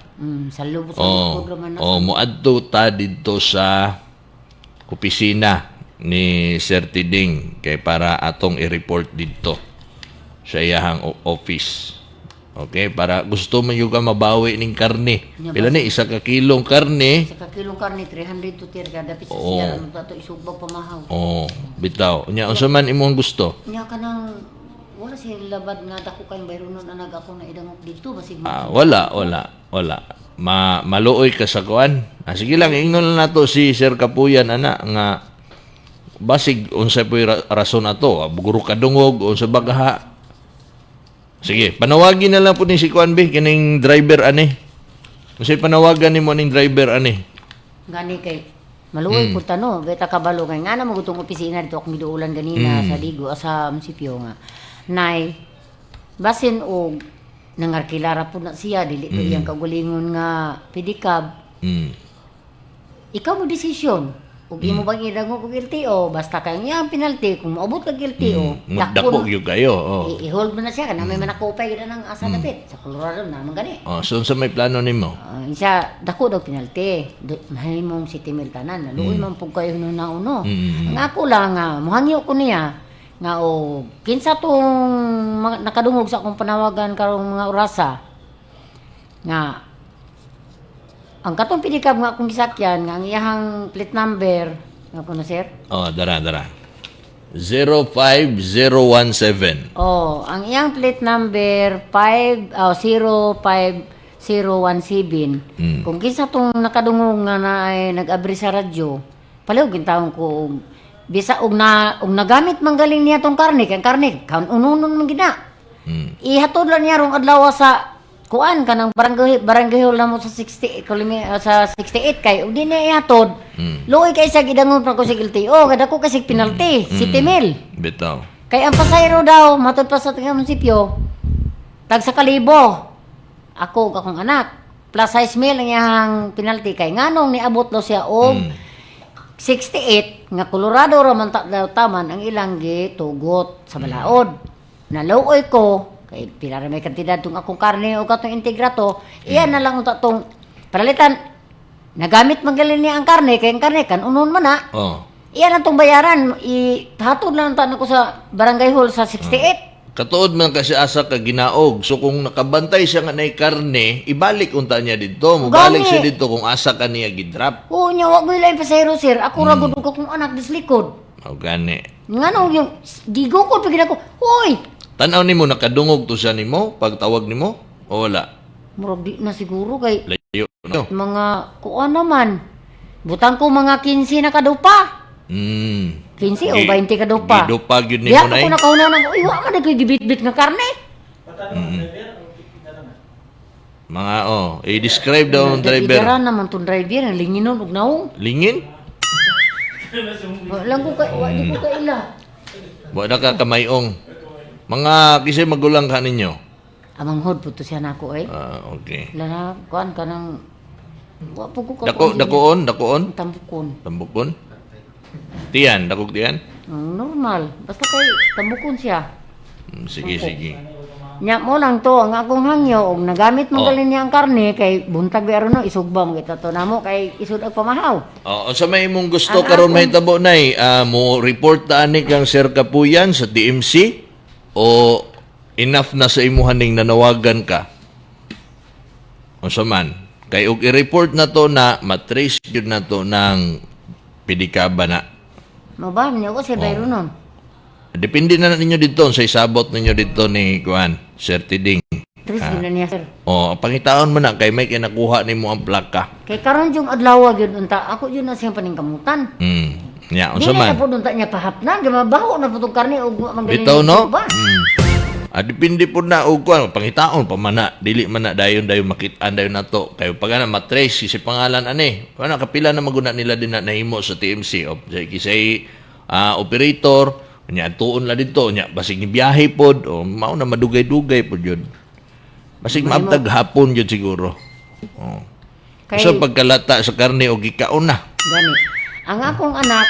Sa lubot sa Oh, likod raman na. oh, moadto ta didto sa opisina ni Sir Tiding kay para atong i-report didto sa iyahang office. Okay, para gusto man yung ka mabawi ning karne. Nya, Pila ni 1 ka kilong karne? Isa ka kilong karne 300 to tir kada dapit sa Oo. siya ano to isugba pamahaw. Oh, bitaw. Nya unsa man imong gusto? Nya kanang wala siya labad nga dako kayong bayronon anag ako na idangop dito basig Wala, wala, wala. Maluoy ka sa kuan. Sige lang, ingnon lang nato si Sir Kapuyan ana nga basig unsay po'y rason ato. Buguro kadungog unsa ba kaha. Sige, panawagin na lang po ni si Kuan be kining driver ani. Unsay panawagan nimo ning driver ani? Gani kay maluoy po tano beta kabalo kay nga na mo gutong opisina dito akong giduulan ganina sa Digo sa munisipyo nga. Nay basin og nangarkilara po na siya dili to iyang kaugalingon nga pedicab. Ikaw mo desisyon ug imo bang idangop og LTO basta kay iyang penalty kung moabot kag LTO Dako gyud kayo. Oh. I-hold mo na siya kana may manakupay gid nang asa dapit sa Colorado na man gani. Oh, so unsa may plano nimo? Isa dako daw penalty. Mahimong si Timil tanan naluoy man pug kayo no nauno. Ang ako lang nga muhangyo ko niya nga o kinsa tong nakadungog sa akong panawagan karong mga orasa nga ang katong pedicab nga akong gisakyan nga ang iyahang plate number nga kuno, sir. Oh, dara dara. 05017. Oh, ang iyang plate number 5 oh, 05017. Kung kinsa tong nakadungog nga na ay nag-abri sa radyo, palihog gintawon ko og bisa og na og nagamit man galing niya tong karne, kay ang karne kan ununon man gina. Ihatod lang niya rong adlaw sa kuan kanang barangay barangay hall na mo sa 60 sa 68 kay ug di niya ihatod. Luoy kay sa gidangon pa ko sa LTO, kada ko kasi penalty, 7 mil. Bitaw. Kay ang pasayro daw, matod pa sa taga munisipyo, tag sa kalibo. Ako ug akong anak. Plus size mil ang iyang penalty kay nganong niabot daw siya og 68 nga Colorado ra man daw taman ang ilang gitugot sa balaod. Naluoy ko kay pila ra may kantidad tong akong karne o katong integrato, iyan na lang unta tong paralitan nagamit man gali niya ang karne kay ang karne kan unon man na. Oh. Iyan ang tong bayaran, ihatod lang ta nako sa barangay hall sa 68. Katuod man kasi asa ka ginaog. So kung nakabantay siya nga nay karne, ibalik unta niya didto. Mubalik Gani. siya didto kung asa ka niya gidrap. Oo nya wa ko ilaing pasahero sir, ako ra gud ug akong anak dislikod. O gani. Ngano yung gigukod pag ko, hoy. Tan-aw nimo nakadungog to siya nimo pagtawag nimo o wala. Murag di na siguro kay Layo no. mga kuan naman. Butang ko mga 15 na kadupa. 15 o 20 kadupa. Gidupa gyud nimo Diha nay. ko nakahuna nang uy wa man ko'y gibitbit nga karne. Mga oh, i-describe daw ang driver. Idara naman tong driver ang linginon og naong. Lingin? Wa lang ko kay wa di ko kaila. Wa na ka kamayong. Mga kisay magulang ka ninyo. Amanghod po to siya nako eh. Ah, okay. Lana kuan ka ng wa po ko Dako dakoon, dakoon, Tambukon. tambukon. Tiyan, dakog tiyan. Ang normal. Basta kay tambukon siya. Sige, sige. Nya mo lang to ang akong hangyo og nagamit mo Oh. galin niya ang karne kay buntag bi aron no isugba mo kita to namo kay isud og pamahaw. Oh, unsa may imong gusto Ang karon akong- mahitabo nay? Ah, mo report ta ani kang Sir Kapuyan sa TMC o enough na sa imuhan ning nanawagan ka? Unsa man? Kay og i-report na to na matrace gyud na to ng pedikaba na. Mo ba niya ko Oh. si bayro nun. Depende na ninyo dito sa isabot ninyo dito ni Kuan, Sir Tiding. Tres gyud na niya sir. Oh, pangitaon mo na kay may kinakuha nimo ang plaka. Kay karon yung adlaw gyud unta ako gyud na siyang paningkamutan. Nya unsa Dili man? na po unta niya pahapnan, mabaho na po tong karne og wa man galing Bitaw no? isugba. Ah, depende po na og kuan pangitaon pa man na dili man na dayon dayon makit-an dayon nato kay pag ana matrace si pangalan ani ana kapila na maguna nila din na nahimo sa TMC o sa kisay operator nya tuon la didto nya basig ni biyahe pod o mao na madugay-dugay pod yun basig maabtag hapon yun siguro oh. Kay So pagkalata sa karne og gikaon na. gani. Ang akong anak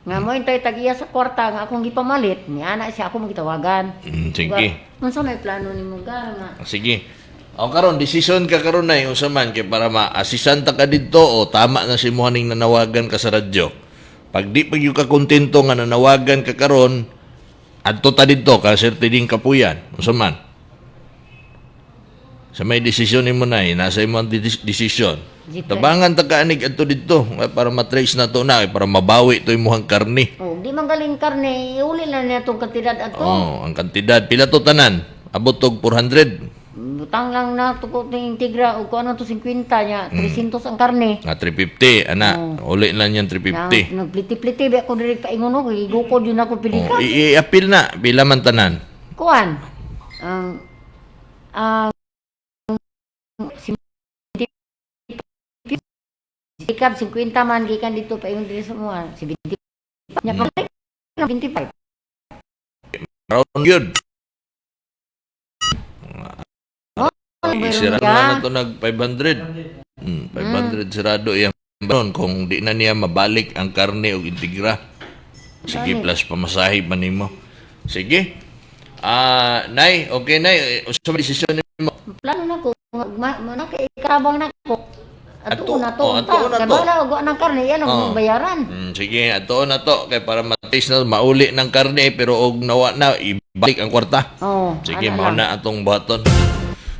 nga mo intay tag-iya sa kwarta nga akong gipamalit, ni ana siya ako magitawagan. Sige. Unsa may plano nimo gar nga? Sige. O karon decision ka karon nay unsa man kay para ma-assistant ka didto o tama na si mo ning nanawagan ka sa radyo. Pag di pa gyud ka kontento nga nanawagan ka karon, adto ta didto ka Sir Tiding Kapuyan. Unsa man? Sa may desisyon nimo nay, nasa imo ang desisyon. Jeep Tabangan ta kaanig adto didto eh, para matrace na to na eh, para mabawi to imong karne. Oh, di man galing karne, iuli lang niya tong kantidad ato. Oh, ang kantidad pila to tanan? Abot og 400. Butang lang na to ko ting integra og kuno to 50 niya, 300 ang karne. Nga 350 ana, uli lang yan 350. Na, nagpliti-pliti ba ako diri paingon ko, gigukod yun ako pili Oh, ka. i-appeal na pila man tanan. Kuan. Ang ang sikap 50 man gikan dito paingon diri sa mga 70. Nya pa 25. Round yun. Oh, Isira meron ka. na na to nag 500. 500 sirado iyang baron kung di na niya mabalik ang karne og integra. Sige, plus pamasahe pa nimo. Sige. Ah, nay, okay nay, usa may desisyon nimo. Plano na ko ma, na kay ikarabang na ko. Ato na to. Oh, ato na Kay to. bahala og anang karne yan ang Oh. bayaran. Sige, ato na to kay para matis na mauli ng karne pero og nawa na ibalik ang kwarta. Oh, Sige, ana mao lang. na atong buhaton.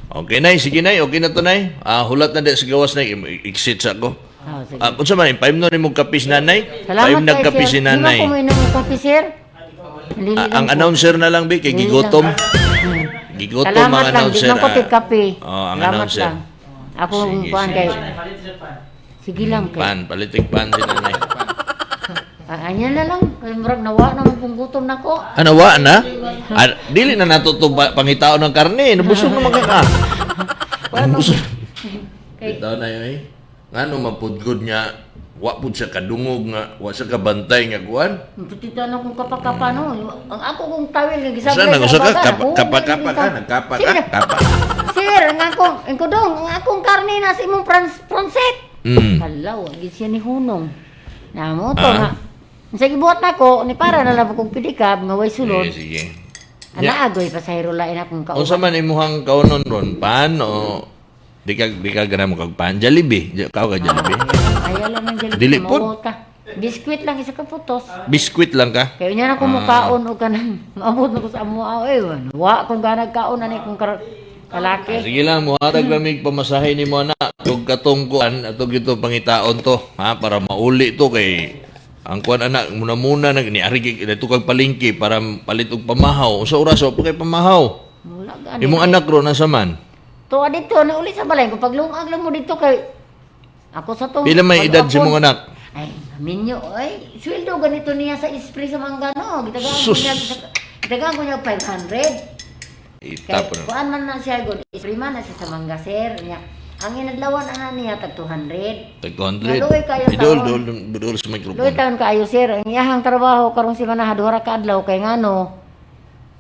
Okay, nay. Sige, nay. Okay na to, nay. Ah, hulat na di sa gawas, nay. Exit sa ako. Oh, sige. Ah, unsa man, paim no nimong kape si nanay? Salamat Paim kay nagkape sir. si nanay. Di man ko mainom og kape, sir. Dili Ah, lang ang ko. announcer na lang, bi, kay Dili gigotom. lang. Gigotom Salamat ang lang, di announcer. man ko ah. tig-kape. Oh, ang Salamat announcer. lang. Ako Sige, kuan sige. kay Sige lang kay. Pan, palitig pan si nanay. Ah, anya na lang kay murag nawa na man kung gutom nako. Ano wa na? Ah, dili na nato to pangitaon ng karne. Nabusog naman ka ka. Nabusog. Kay Bitaw na yun eh. Ngano mapudgod nga wa pud siya kadungog nga wa siya kabantay nga kuan. Putita na kong kapakapa no. Ang ako kong tawil nga Usa gisablay na usa ka abaga. kapa Oo, kapa may kapa ka bitaw. nagkapa ka Sir, kapa. Sir, ang akong ang kudong, ang akong karne na sa imong prans pronset. Mm. Halaw, gid siya ni Hunong. Na mo to nga. Sa gibuhat nako ni para na lang kong pedicab nga way sulod. Sige, sige. Ana agoy pasahero lain akong kauban. Unsa man imuhang kaunon ron? Pan o di ka gana mo kag pan? Jollibee. Kao ka Jollibee? Ayaw lang ng Jollibee. Dili pod. Mawota. Biskwit lang isa ka putos. Biskwit lang ka? Kaya niya na kumukaon o kanang maabot na ko sa amo. Ay, wa kung ganag kaon ani kung kalaki. Ah, sige lang, muhatag lamig pamasahe ni mo anak. Tug katong kuan atog ito pangitaon to, ha, para mauli to kay ang kuan anak muna-muna nag ni ari kay dito kag palengke para palit og pamahaw. Unsa oras wa pa kay pamahaw? Wala gani. Imong anak ro nasa man? Tuwa dito na uli sa balay kung paglungag lang mo dito kay ako sa tong Pila may edad si pag-apon. mong anak? Ay, minyo, ay, sweldo ganito niya sa esprit sa manggano. Gitagaan ko Sus. niya, gitagaan ko niya 500. Kay, Itapon. kuan man na siya, god, esprit man na siya sa mangga, sir. Niya. Ang inadlawan ana niya, tag 200. Tag 200. Naluoy kayo Idol, taon. dol, dol sa microphone. Luoy taon kaayo, sir. Ang iyahang trabaho karong si Manaha, duha ra ka adlaw kay ngano,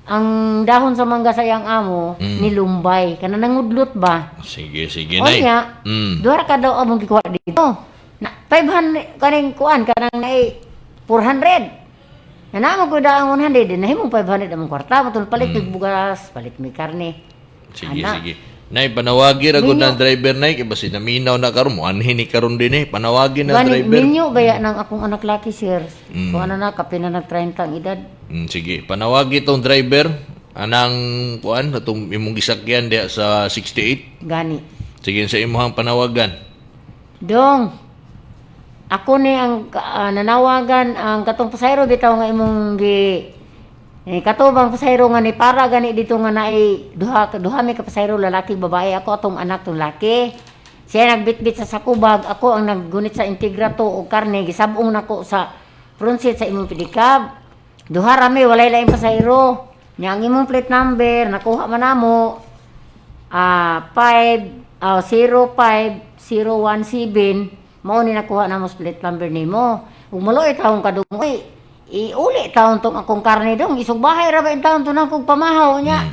ang dahon sa mangga sa iyang amo, nilumbay. Kana nangudlot ba? Sige, sige, nay. Onya, duha ra ka daw among gikuha dito. Na 500 kaning kuan kanang naay 400. Na namo ko daang 100, din nahimong 500 among kwarta, matun palit mig bugas, palit mig karne. Sige, Ana. sige. Nay, panawagi ra gud Minyo. na driver nay kay basi naminaw na karon mo anhin ni karon din eh. Panawagi na Gani driver. minyo baya ng akong anak laki, sir. Kuan na na kapin na nag 30 ang edad. Sige, panawagi tong driver anang kuan atong imong gisakyan diha sa 68. Gani. Sige sa imong panawagan. Dong. Ako ni ang nanawagan ang katong pasayro bitaw nga imong gi eh, katubang pasayro nga ni para gani dito nga naay duha duha mi ka pasayro lalaki babae ako atong anak tong laki. Siya nagbitbit sa sakubag, ako ang naggunit sa integrato og karne gisab-ong nako sa front seat sa imong pedicab. Duha ra mi walay laing pasayro. Nya ang imong plate number nakuha man namo 5 05017 mao ni nakuha namo sa plate number nimo. Ug maluoy taon ka dong oy. Iuli taon tong akong karne dong isug bahay ra ba in taon to nang kong pamahaw nya.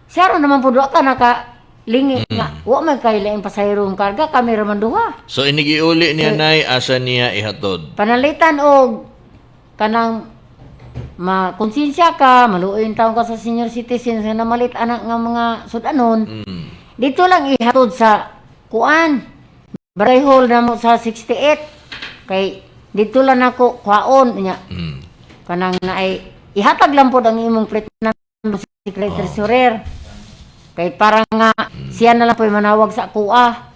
Siya ra naman pud wa ka naka lingi nga wa man kay laing pasahero ang karga kami ra man duha. So inigiuli niya nay asa niya ihatod. Panalitan og kanang makonsensya ka, maluoy taon ka sa senior citizens nga namalit anak nga mga sudanon. Dito lang ihatod sa kuan. Barangay hall na mo sa 68. Kay dito lang ako kuaon nya. Kanang naay ihatag lang pod ang imong plate number sa secretary treasurer. Kay para nga siya na lang po'y manawag sa kuha.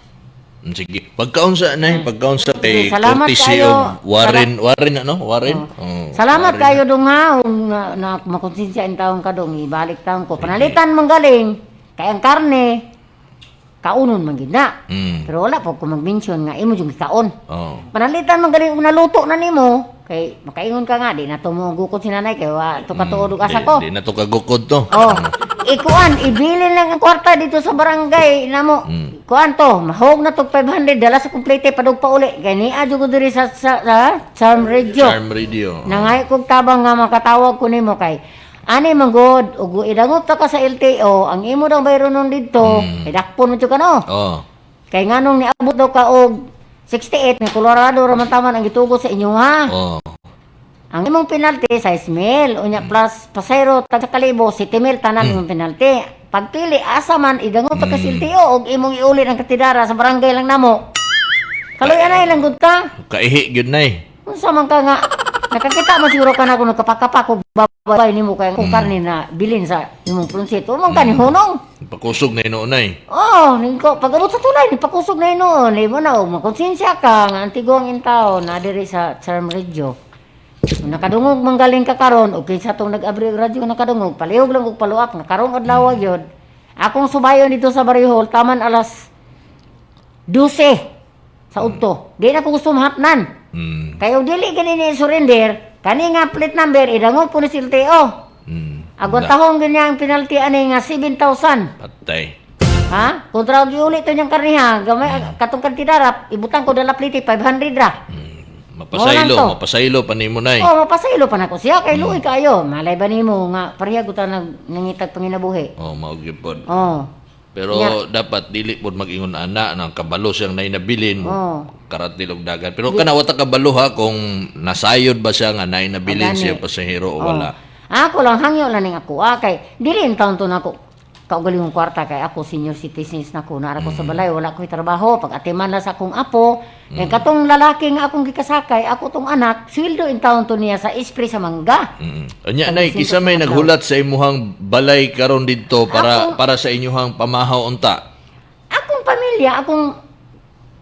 Sige. Pagkaon sa nay, pagkaon sa kay Sige, salamat courtesy kayo. of Warren, Warren ano? Warren? Oh, Salamat Warren. kayo dong ha, kung na makonsensya in taon ka dong, ibalik taon ko. Panalitan mong galing, kay ang karne, kaunon man gid na. Pero wala po ko mag-mention nga imo jung gikaon. Oh. Panalitan man galing ug naluto na nimo, kay makaingon ka nga di na to mo gukod si nanay kay wa to katuod og asa ko. Di na to kagukod to. Oh, ikuan, ibilin lang ang kwarta dito sa barangay namo. Kuan to, mahog na to 500 dala sa kumplete padug pa uli. Kay niya jud ko diri sa Charm Radio. Charm Radio. Nangay kog tabang nga makatawag ko nimo kay ani man god ug idangop ta ka sa LTO ang imo daw bayronon didto kay dakpon mo jud ka no. Oh. Kay nganong niabot daw ka og 68 nga Colorado ra man taman ang gitugot sa inyo ha. Oh. Ang imong penalty 6 mil, unya plus pasayro tag sa kalibo 7 mil tanan imong penalty. Pagpili asa man idangop ta ka sa LTO og imong iuli ang katidara sa barangay lang namo. Kaloy anay lang gud ka. Kaihi gyud nay. Unsa man ka nga nakakita man siguro ka na kung nagkapakapa ko babay nimo kay ang karne na bilin sa imong prunsit. Wa man ka ni hunong. Pakusog na hinuon nay. Oh, ningko pag abot sa tulay ni pakusog na hinuon, di mo na og makonsensya ka nga antiguang intao na diri sa Charm Radio. Kung nakadungog man galing ka karon og kinsa tong nag-abri og radyo nakadungog, palihog lang og paluap nga karong adlaw gyud. Akong subayon dito sa Barrio Hall taman alas 12 sa udto. Di na ko gusto mahapnan. Kay og dili gani ni surrender, kani nga plate number idangog po ni si LTO. Agwan tahong ganyan ang penalty ani nga 7,000. Patay. Ha? Kontra og iuli to niyang karne ha, gamay katong kantidarap, ibutang ko dala plate 500 ra. Mapasaylo, Mo lang to. mapasaylo pa nimo nay. Oh, mapasaylo pa nako siya kay luoy kaayo. Malay ba nimo nga pareha gud ta nag nangitag panginabuhi. Oh, mao gyud pod. Oh. Pero dapat dili pod mag-ingon ana nang kabalo siyang nainabilin mo. Oo. Karatil og dagan. Pero kana wa ta kabalo ha kung nasayod ba siya nga nainabilin Gani. siya pasahero o Oh. wala. Ako lang hangyo lang ning ako ah, kay dili in taon to nako kaugalingong kwarta kay ako senior citizens na ko, nara ko sa balay, wala ko'y trabaho, pag atiman na sa akong apo. Eh, katong lalaki nga akong gikasakay, ako tong anak, sweldo in taon to niya sa espri sa mangga. Unya nay, Pag kisa may sinto sa naghulat sa imuhang balay karon didto para Ako- para sa inyuhang pamahaw unta. Akong pamilya, akong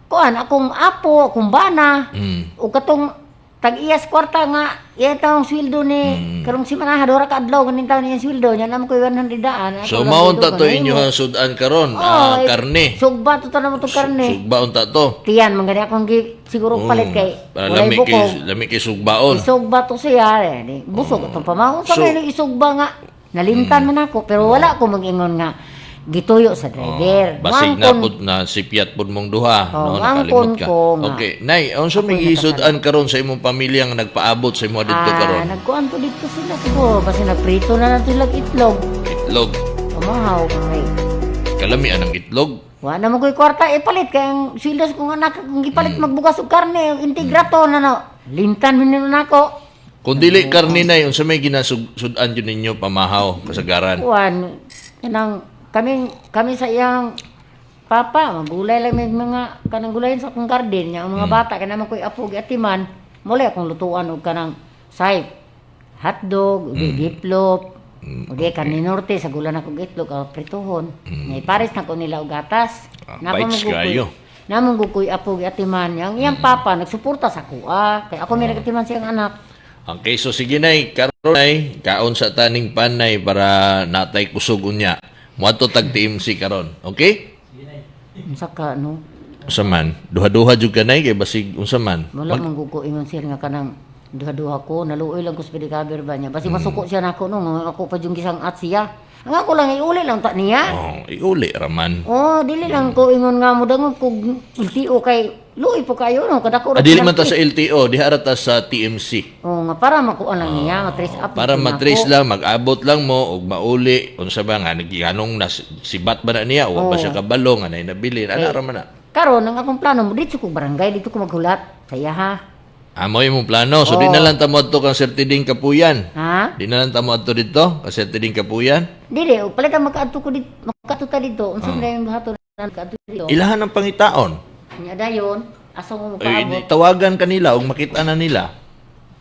kuan, akong apo, akong bana, o katong tag-iyas kwarta nga iya taong sweldo ni karong si Manaha dora ka adlaw ganin taon iyang sweldo niya namo koy 100 daan. So maunta to inyuhang sudan karon, Oh, ah, eh, karne. Sugba to tanan mo to karne. Sugba unta to. Tiyan man gani akong gi, siguro palit kay Para walay lami kay bukog. lami kay sugbaon. Isugba to siya eh, di, busog atong pamahon sa So- so, isugba nga nalimtan man ako, pero wala ko mag-ingon nga gituyo sa driver. Basig na Muangkon- pud na sipyat pud mong duha, Oh, no, muangkon nakalimot ka. ko nga. Okay, nay, unsa may Ako'y gisud-an karon sa imong pamilya nga nagpaabot sa imo didto Ah, karon? nagkuan to dito sila siguro basta nagprito na lang sila itlog. Itlog. Pamahaw kay Kalamian ang itlog. wa na mo ko'y kwarta ipalit kay ang sweldo sa kong anak kung gipalit magbugas og karne integrato na na limtan man nino nako. Kung dili karne nay, unsa may ginasud-an jud ninyo pamahaw kasagaran? Kuan kanang kami kami sa iyang papa magulay lang may mga kanang gulayin sa akong garden nya ang mga bata kay naman ko'y apo giatiman muli akong lutuan og kanang sayp hotdog, mm. diplop, o di karne norte sa gula na kog itlog o prituhon. Ngay pares na ko nila og gatas. Ah, Napa bites man gud ko'y- kayo. Namong gud ko'y apo giatiman nya. Ang iyang papa nagsuporta sa kuha kay ako may nagatiman siyang anak. Okay, so sige nay, karon nay, kaon sa taning panay para natay kusog unya. Moadto tag TMC karon. Okay? Unsa ka no? Unsa man? Duha-duha jud ka nay kay basig unsa man? Wala man gud ko ingon sir nga kanang duha-duha ko, naluoy lang ko sa pedicabir ba niya. Basi masuko siya nako no, nga ako pa yung gisang at siya. Ang ako lang iuli lang ta niya. Oh, iuli raman. Oh, dili lang ko ingon nga mo dangog kog LTO kay luoy po kayo no, kadako ra Ah, dili man ta penalty. sa LTO, diha ra ta sa TMC. Oh, nga para makuha lang niya, ma-trace up Para dito matrace nako. lang, mag-abot lang mo ug mauli unsa ba nga nagianong nas sibat ba na niya o ba Oh. siya kabalo nga nay nabilin ana Eh. ra man na. Karon ang akong plano mo dito ko barangay dito ko maghulat. Saya ha. Amo imong plano. So di Oh. na lang ta mo adto kang Sir Tiding Kapuyan. Ha? Di na lang ta mo adto didto kang Sir Tiding Kapuyan. Dili, og palit ang makaadto ko dito, makaadto ta dito. Unsa man yung buhaton na makaadto dito? Ilahan ang pangitaon. Nya dayon, asa mo Ay, makaabot? tawagan kanila ug makita na nila.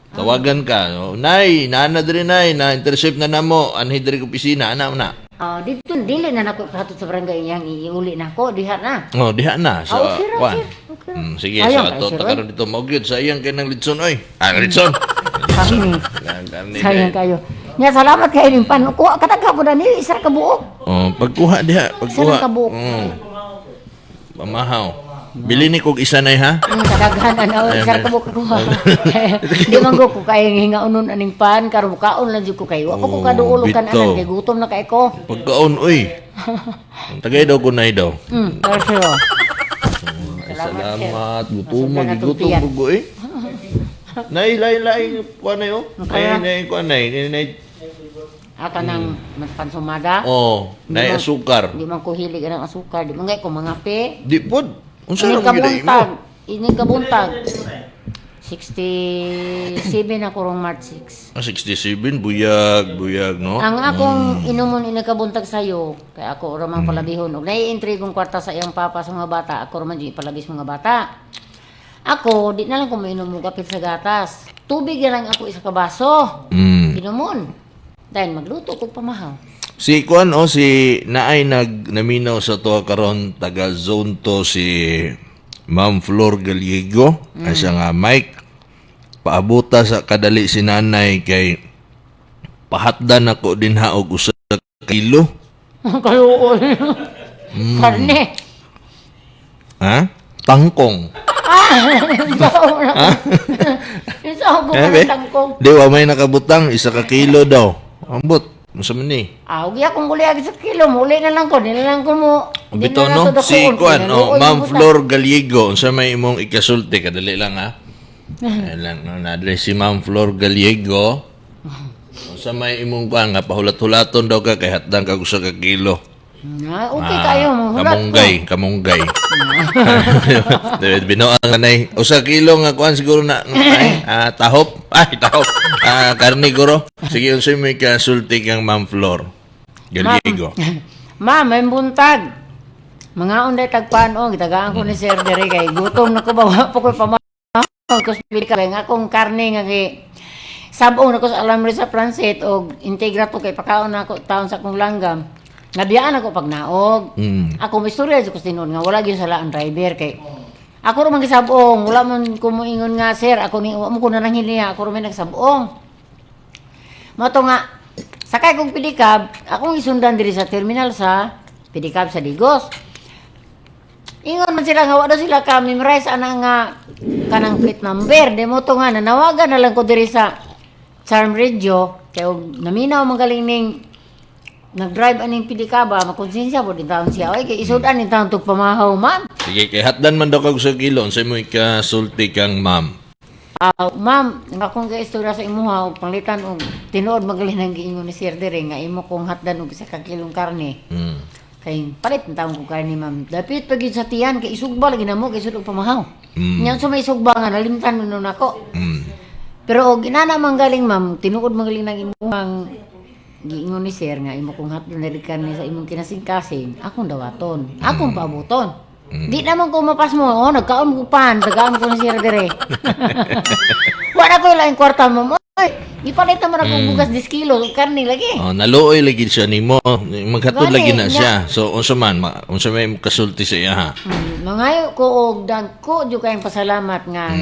Tawagan ka. Oh, nay, naana diri nay, na intercept na namo anhi diri opisina ana na. Ah, dito dili na nako ipahatod sa barangay iyang iuli na ko diha na. Oh, diha na sa Ah, okay ra, kwan. sir. Okay ra. Sige, Sayang sa kayo, ato sir, ta oy. karon dito mao gyud sa iyang kay nang litson oy. Ah, litson. Kami. Karne Sayang kayo. Nya salamat kayo ning pan. Kuha katagha po na ni isa ka buok. Oh, pagkuha diha, Isa lang pagkuha. ka buok. Pamahaw. Bili ni kog isa nay ha. Kadaghan ana Ayun, isa ka ayun. buok kuha. Di man ko kay hingaunon aning pan karon kaon lang jud ko kay. Wa ko Oh, kaduol og bitaw. kanan kay gutom na kay ko. Pagkaon oy. Ang Tagay daw ko nay daw. Pero Ay, Salamat, sir. salamat. Gutom Masugan na gigutom itong ko ko eh. Nay, lain lain kuan nay oh. Okay. Nay, nay kuan nay, nay, nay. Aka nang mas pansumada. Oh, nay asukar. Di man ko hilig anang asukar, di man gay ko mangape. Di pod. Unsa Ini ra man gyud ay imo? kabuntag. Ini kabuntag. 67 ako rong March 6. Ah, 67 buyag, buyag no. Ang akong inumon ini kabuntag sayo, kay ako ra man palabihon og nai-entry kong kwarta sa iyang papa sa mga bata, ako ra man jud ipalabis mga bata. Ako, di na lang ko mainom og kapit sa gatas. Tubig na lang ako isa ka baso. Inumon. Dahil magluto ko pamahaw. Si kuan oh si naay nag naminaw sa tuwa karon taga zone to si Ma'am Flor Gallego. Ay siya nga Mike paabuta sa kadali si nanay kay pahatdan ako dinha og usa ka kilo. Kaluoy. Karne. Ha? Tangkong. Ah! Yung sa ako Eh, be? ng tangkong. Di wa may nakabutang isa ka kilo daw. Ambot. Unsa man ni? Ah, huwag akong uli agad sa kilo. Muli na lang ko. Di na lang ko mo. Ang di bitaw na lang no sa si dakuon. kuan Kinaluoy oh, yung Ma'am buta. Flor Gallego unsa may imong ikasulti kadali lang ha. Ayan lang no na si Ma'am Flor Gallego. Unsa may imong kuan nga pahulat-hulaton daw ka kay hatdan kag usa ka kilo. Na, okay kayo, mahulat ko. Kamunggay, kamunggay. Binuang anay. Usa kilo nga kuan siguro na ay, tahop. Ay, tahop. Karne guro. Sige, unsay may kasulti kang Ma'am Flor Gallego? Ma'am, may buntag. Mga unday tagpan o, gitagaan ko ni Sir dere kay gutom na ko ba wa pa ko pamahaw ko sa ka nga akong karne nga kay sabong na ko sa alambre sa planset og integra to kay pakaon na ako taon sa akong langgam. Nabiyaan ako pag naog. Ako may istorya jud ko sa tinuod nga wala gyud sala ang driver kay ako ra man gisabong, wala man ko moingon nga sir, ako ni wa mo ko na nang hiniya, ako ra man nagsabong. Mao to nga sakay kong pedicab, akong isundan diri sa terminal sa pedicab sa Digos. Ingon man sila nga wa daw sila ka memorize ana nga kanang plate number. Di mo to nga nanawagan na lang ko diri sa Charm Radio kay og naminaw man galing ning nag-drive aning pedicab, makonsensya po din taon siya. Oy, kay isudan din taon tug pamahaw, ma'am. Sige, kay hatdan man daw kag usa kilo, unsay may kasulti kang ma'am? Ma'am, nga akong kaistorya sa imuha og panglitan og tinuod magaling ang giingon ni Sir diri nga imo kong hatdan og isa ka kilong karne. Kay palit ang taong ko karne, ma'am. Dapit pag yun sa tiyan kay isugba lagi namo kay sud og pamahaw. Nya unsa may isugba nga nalimtan man nun ako. Pero og inana man galing, ma'am, tinuod magaling ang imuhang giingon ni Sir nga imo kong hatdan diri karne sa imong kinasingkasing, akong dawaton, akong paabuton. Di naman ko mapasmo, oh, nagkaon ko pan, tagaan ko ni Sir dire. Wala ko lang kwarta mo. Oy, ipalit naman akong bugas 10 kilo, karne lagi. Oh, naluoy lagi siya nimo. Maghatod Gani, lagi na siya. So unsa man, unsa may kasulti sa iya ha? Mangayo ko og dagko jud kayong pasalamat nga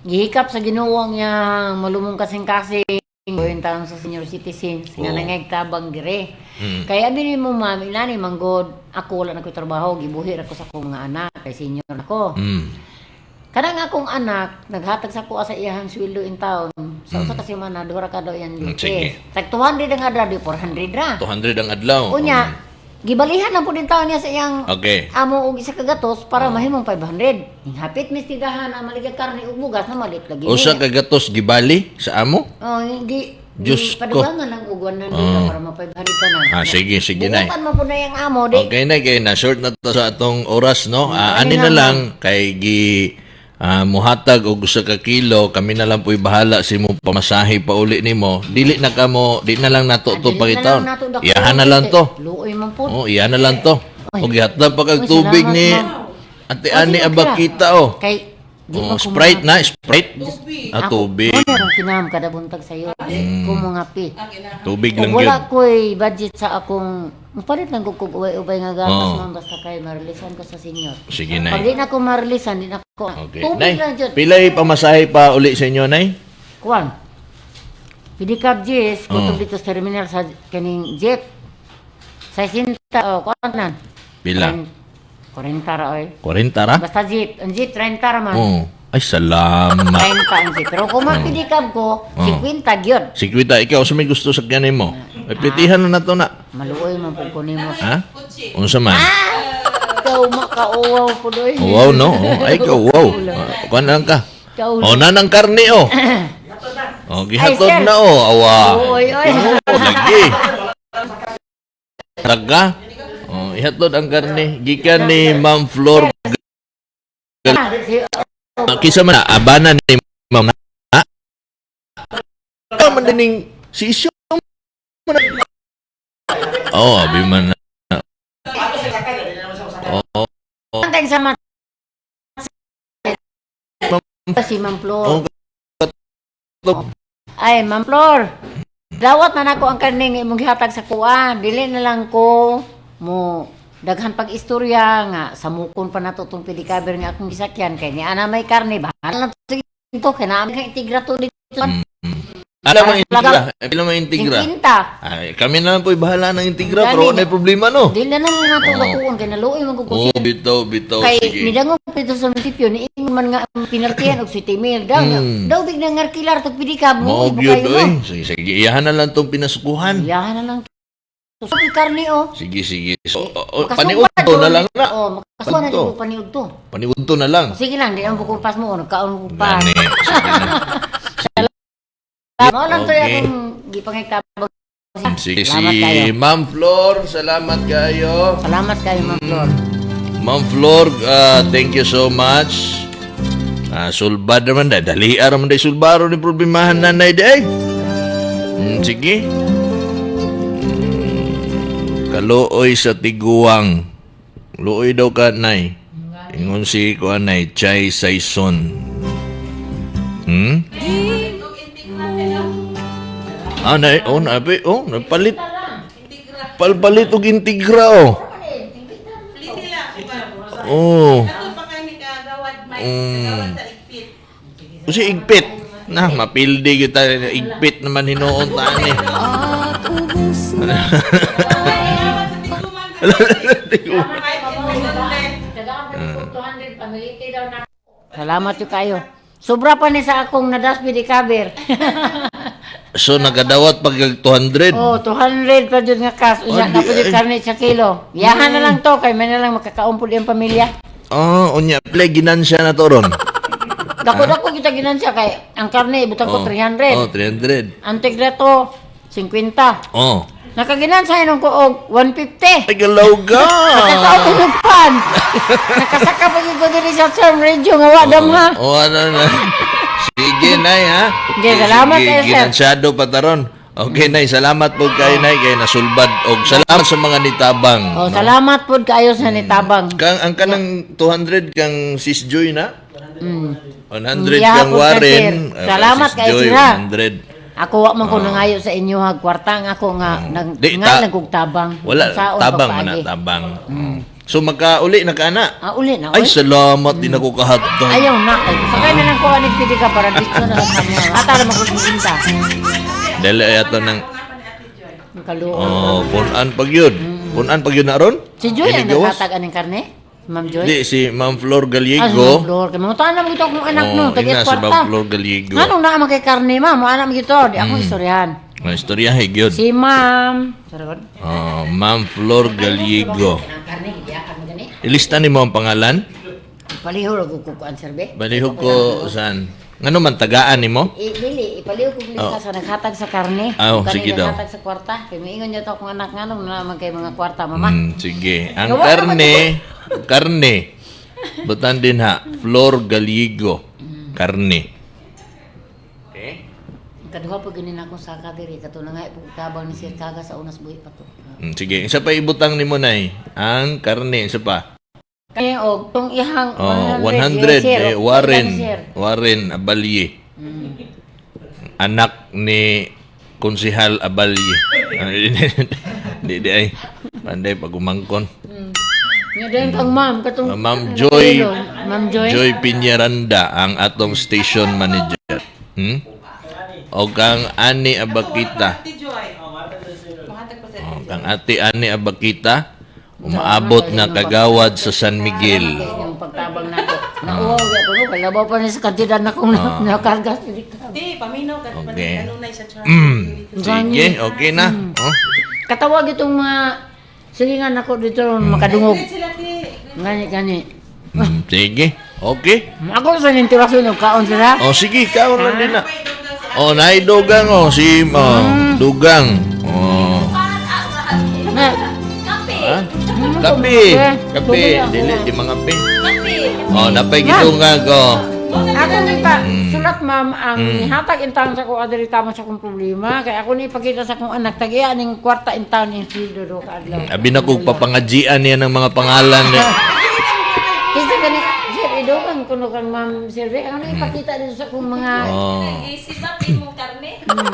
gihikap sa Ginoo ang iyang malumong kasing-kasing yung taon sa senior citizens nga nangayagtabang dire. Kaya abi nimo, ma'am, inani manggod ako wala na ko'y trabaho, gibuhi ra ko sa akong mga anak kay senior ako. Kanang akong anak naghatag sa kuha sa iyang sweldo in town. Sa usa ka semana duha ra ka daw iyang Sige. duty. Tag 200 ang adlaw, di 400 ra. 200 ang adlaw. Unya, gibalihan na po din taon niya sa iyang amo og isa ka gatos para mahimong 500. Hapit mistidahan ang maligag karne ug bugas na malit lagi. Usa ka gatos gibali sa amo? Oh, hindi Diyos ko. Padugangan lang og 100 ka para ma 500 ka na. Sige, sige, Nay. Buotan mo po na yung amo di. Okay na kay na short na to sa atong oras, no. Ani Ani na na lang kay gi muhatag og usa ka kilo, kami na lang po'y bahala sa imong pamasahe pa uli nimo. Dili na kamo, di na lang nato to Dili na lang pangitaon. nato dako. Iyahan na lang to. Luoy man po. Oh, iyahan na lang to. Oy. Og gihatag pa kag Oy, tubig salamat, ni ma'am. Ate Oh, Ani sige, Abakita oh. Kay di Oh, man ko Sprite na, Sprite. Tubig. Ako, mo na akong kinaham kada buntag sayo. Ko mga pi. Tubig Kung lang wala yun. ko'y budget sa akong mapalit lang ko kog ubay-ubay nga gatas, ma'am, basta kay marilisan ko sa senior. Sige, Nay. Pag di na ako marilisan, di na ako. Okay. Tubig Nay, lang jud. pilay pamasahe pa uli sa inyo, Nay? Kuan. Pidikab Jis, kutob dito sa terminal sa kaning jeep. Sa sinta, oh, kuan nan. Pila? 40 ra oy. 40 ra? Basta jeep, ang jeep 30 ra man. Oh. Ay, salamat. 30 ang jeep. Pero kung magpidikab ko, 50 gyud. Sikwita, ikaw sa may gusto sa kanin mo. Ay, plitihan na na to na. Maluoy man pud ko nimo. Ha? Unsa man? Ikaw makauwaw po doy. Wow, no? Oh, ay, ikaw, wow. Kuan lang ka. Ikaw. Oh, nanang karne, oh. Oh, gihatod Ay, sir. na, oh. Awa. Oy, oy. Oh, lagi. Taga. Oh, ihatod ang karne. Gikan ni Ma'am Flor. Si Kisa man na, abana ni Ma'am na. Ah, man dining si isyo man na. Oh, abi man na. Oh, ang kay sama si Ma'am Flor. Oh. Ay, Ma'am Flor. Dawat na nako ang karne nga imong gihatag sa kuan. Dili na lang ko mo daghan pag istorya nga samukon pa nato tong pedicab nga akong gisakyan kay ni ana may karne bahala na to to kay naa may integra to dito. Alam mo integra. Pila mo integra. 50. Ay, kami na lang po'y bahala ng integra, Gani. pero wala problema, no? Dili na lang nato dakuon kay naluoy man ko Oh, bitaw, bitaw, kay sige. nidangog dito sa munisipyo ni ingon man nga ang pinartihan og city mail daw daw big nang ngarkilar tog pedicab mo Mao ibo gyud, kayo oy. mo. Sige, sige, iyahan na lang tong pinasukuhan. Iyahan na lang to. Sabi karne oh. Sige, sige. So, oh, Makasuwa paniudto na lang na. Oh, makasuwa na Panto. jud paniud to. Paniudto na lang. Sige lang, di ang bukong pas mo, nagkaon ko pa. Gani. Sige na. Mao lang to Okay. akong gipanghitabang. Sige, Salamat si kayo. Ma'am Flor, salamat kayo. Salamat kayo, Ma'am Flor. Ma'am Flor, thank you so much. Sulbad naman dahil. Dali naman dahil sulbaro ni problemahan nanay di ay. Sige. Kaluoy sa tiguang. Luoy daw ka, nay. Ingon si kuan nay, Chay Saison. Nay, oh, nabi, oh, nagpalit. Palpalit og Integra, oh. Oh. Kasi igpit. Na, mapildi kita. Igpit naman hinuon taan eh. Salamat yun kayo. Sobra pa ni sa akong nadaspi di kaber. So, nagadawat pag 200. Oh, 200 pa dyan nga cash. Unya Oh, na di po dyan ay. karne sa kilo. Yahan na lang to kay may na lang makakaumpod yung pamilya. Oh, unya, play ginansya na to ron. Dako-dako kita ginansya kay ang karne ibutang ko Oh. 300. Oh, 300. Ang tigra to 50. Oh. Nakaginansa nung ko og 150. Ay, galaw ka! Nakakaon og pan. Nakasaka pa gyud ko diri sa Charm Radio nga wa dam ha. Oh, ano na. Sige, Nay, ha? Sige, salamat Sige, kayo, sir. Ginansyado pa taron. Okay, Nay, salamat po kayo, Nay, kay nasulbad. Og salamat sa mga nitabang. Oh, salamat pod kaayo sa nitabang. Kang, ang kanang 200 kang Sis Joy na? 100 Yeah, kang po, sir. Warren. Salamat Sis kay Joy, sira. 100. Ako wa man ko nangayo sa inyo ha kwarta nga ako nga nag Di, nga nagkog tabang. Wala, Saon tabang man pagpaagi. na, tabang. So magkauli na ka na. Ah, uli na. Ay, Oy. salamat din ako kahatag. Ayaw na. Ay, sakay na lang ko anig pili ka para dito na sa mo. Ata ra magkusinta. Dali ay ato ng Kaluoy. oh, punan pag yun. Punan pag yun na ron? Si Joy ang Inigawas? naghatag aning karne? Ma'am Joy? Di, si Ma'am Flor Ah, si Gallego. Ma'am Flor. Kay mga tanan mo ito akong anak no, Oh, tag ina, si kwarta. Ma'am Flor Gallego. Nganong naa man kay karne ma'am, mo anak mo gito, di ako istoryahan. Ang istorya gyud. Si Ma'am, sorry God. Oh, Ma'am Flor Gallego. Ang karne gidiakan mo gani. Ilista nimo ang pangalan? Palihog ra ko kuan sir be. Balihog ko saan? Ngano man tagaan nimo? Dili, ipaliw ko lista sa naghatag sa karne. Ah, oh, Kung sige kanino daw. naghatag sa kwarta. Kay moingon niya to akong anak nganong naa man kay mga kwarta mama. Sige. Ang Gawa naman karne, karne. Butan din ha, Flor Gallego. Karne. Okay. Kaduha pa ganin akong saka diri kato na nga ipugtabang ni Sir Kaga sa unas buhi pa to. Sige, isa pa ibutang nimo nay. Ang karne, isa pa. Kaya og tong ihang Oh, 100, 100 sir, eh, og Warren, sir. Warren Abalye. Anak ni Konsihal Abalye. Di di ay. Panday pag umangkon. Nga din kang ma'am katong Ma'am Joy, Ma'am Joy. Joy Piñaranda ang atong station manager. O kang Ani Abakita. O kang Ate Ani Abakita umaabot nga kagawad sa San Miguel. Yung pagtabang nako. Nauwaw gyud ako no, kalabaw pa ni sa kantidad na kong nakarga sa dikta. Di, paminaw ka. Okay. Kanunay sa church. Sige, okay na. Oh. Katawag itong mga silingan ako dito makadungog. Sila, ti. Gani gani. Sige. Okay. Ako sa nintirasyon og kaon sila. Oh, sige, ikaw lang din na. Oh, naay dugang oh, si oh, dugang. Oh. Na, Ha? Kape. Kape, dili di mga pe. Oh, napay gidungag oh. Ako ni pa sulat ma'am ang nihatag in town sa ko adiri tama sa akong problema kay ako ni ipakita sa akong anak tag-iya ning kwarta in town ning sweldo do ka adlaw. Abi na kog papangajian niya ng mga pangalan niya. Kinsa gani sir idugang kuno kang ma'am sir Vic. Ano ipakita dito sa akong mga Oh.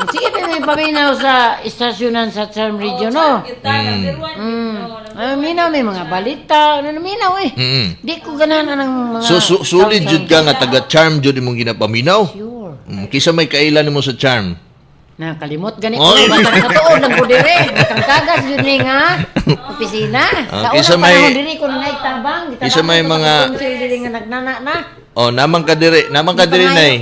Sige pa may paminaw sa istasyonan sa Charm Region no. Ay, minaw may mga balita, ano minaw eh. Di ko ganahan anang mga So, sulit jud ka nga taga Charm jud imong ginapaminaw. Sure. Kisa may kailan nimo sa Charm. Nakalimot gani Oy. ko basta katuon lang ko dire. Kang kagas jud ni nga opisina. Ah, Sa kisa unang may- panahon diri ko na tabang, kisa may mga- diri nga nagnana na. Oh, naman ka diri, naman ka diri Pangayo. nay.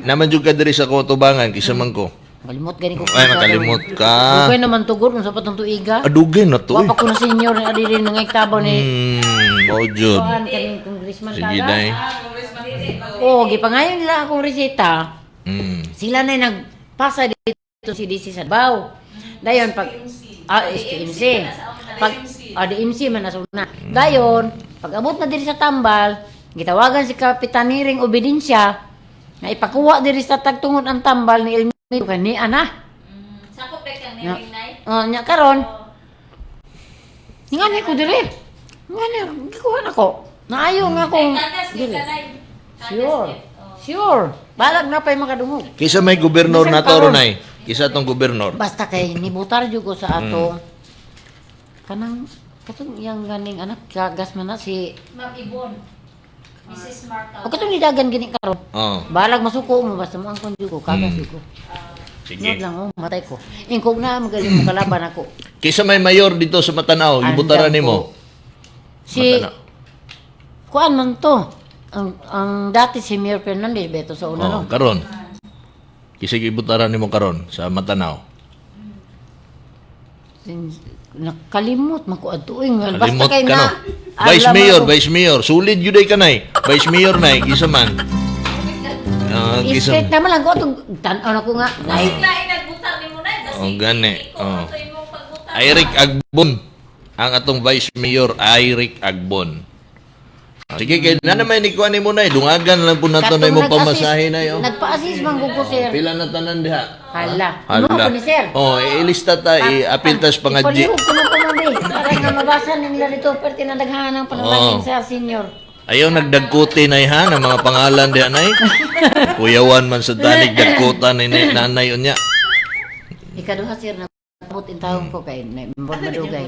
Naman jud ka diri sa Kotobangan kisa man ko. Kalimot gani ko. Ay, nakalimot ka. Dugay naman tugod unsa pa tong tuiga. Adugay na to Wa eh. pa ko na senior ni adiri nangay tabang ni Mao jud. kuan kaning congressman Sige kaga. day. Oo, gipangayon nila akong reseta. Sila na nagpasa dito si DC sa Davao. Dayon pag SPMC. Pag DMC man na sa una. Dayon, pag abot na diri sa tambal, gitawagan si Kapitan Niring Obedensya na ipakuha diri sa tagtungod ang tambal ni Elmiro kay ni ana. Sakop kay kang niring nay. Oh, nya karon. Ngani ko diri. Ngani gikuha nako. Naayo nga kung Tagas gyud diri. ka nay. Tagas Sure. gyud. Oh. Sure. Balag na pa'y makadungog. Kisa may gobernador Bisan na to karon. ronay. Kisa tong gobernador. Basta kay nibutar jud ko sa atong kanang katong iyang ganing anak kagas man na si Ma'am Ibon. Mrs. Marta. o katong nidagan gini karon. Oh, Balag masuko mo basta mo angkon jud ko kagas jud ko. Sige. Sige. lang oh, matay ko. Ingkog na magaling mo kalaban ako. Kisa may mayor dito sa Matanao, gibutaran Andam nimo. ko. Si Matanao. kuan man to. Ang dati si Mayor Fernandez beto sa una Oh, no. karon. Kisa gibutaran nimo karon sa Matanao. Nakalimot man ko adtuing. Basta Kalimot kay ka na no. Vice alam Mayor, ako. Vice Mayor, sulid yun ka nay. Vice Mayor nay, kisa man. Ah, kisa. Straight naman lang ko atong tan-aw na ko nga. Nay, Basig lain nagbutar nimo nay. Basig. Oh, gani. Ikaw Oh. ato imong pagbutar. Eric Agbon. Ang atong Vice Mayor, Eric Agbon. Ah, sige, kay na naman ni kuan nimo nay, dungagan lang po nato na Katong imong nag-assist- pamasahe nay oh. Nagpa-assist man ko sir. Pila na tanan diha? Hala. Ano Hala. ko ni sir? Oh, ilista ta, i-apil tas pangadji. Ipalihog ko nung kumabi. Para nga mabasa nila dito perti na daghan ang panalangin Oo. sa senior. Ayaw nagdagkuti nay ha ng mga pangalan diha nay. Kuyawan man sa danig dagkutan ni nanay unya. Ikaduha sir na abot in taon ko kay na mbod madugay.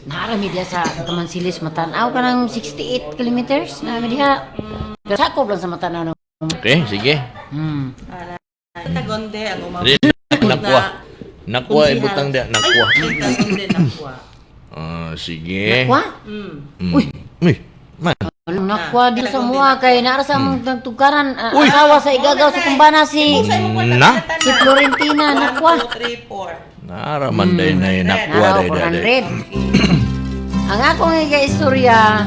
Naarami diha sa Kamansilis Matanaw kanang 68 kilometers na diha. Pero sakop lang sa Matanaw. No. Okay, sige. Tagonde ang umabot. Di, Nakwa. Nakwa ibutang diha, nakwa. Ay, tagonde nakwa. Ah, sige. Nakwa? Uy. Uy. Man. Alam nakwa dito sa mua kay naara sa among nagtukaran Uy. asawa sa igagaw sa kumbana si Na. si Florentina nakwa. 1, 2, 3, 4. Nara man day nay nakwa Naraw day day. 400. Ang akong istorya,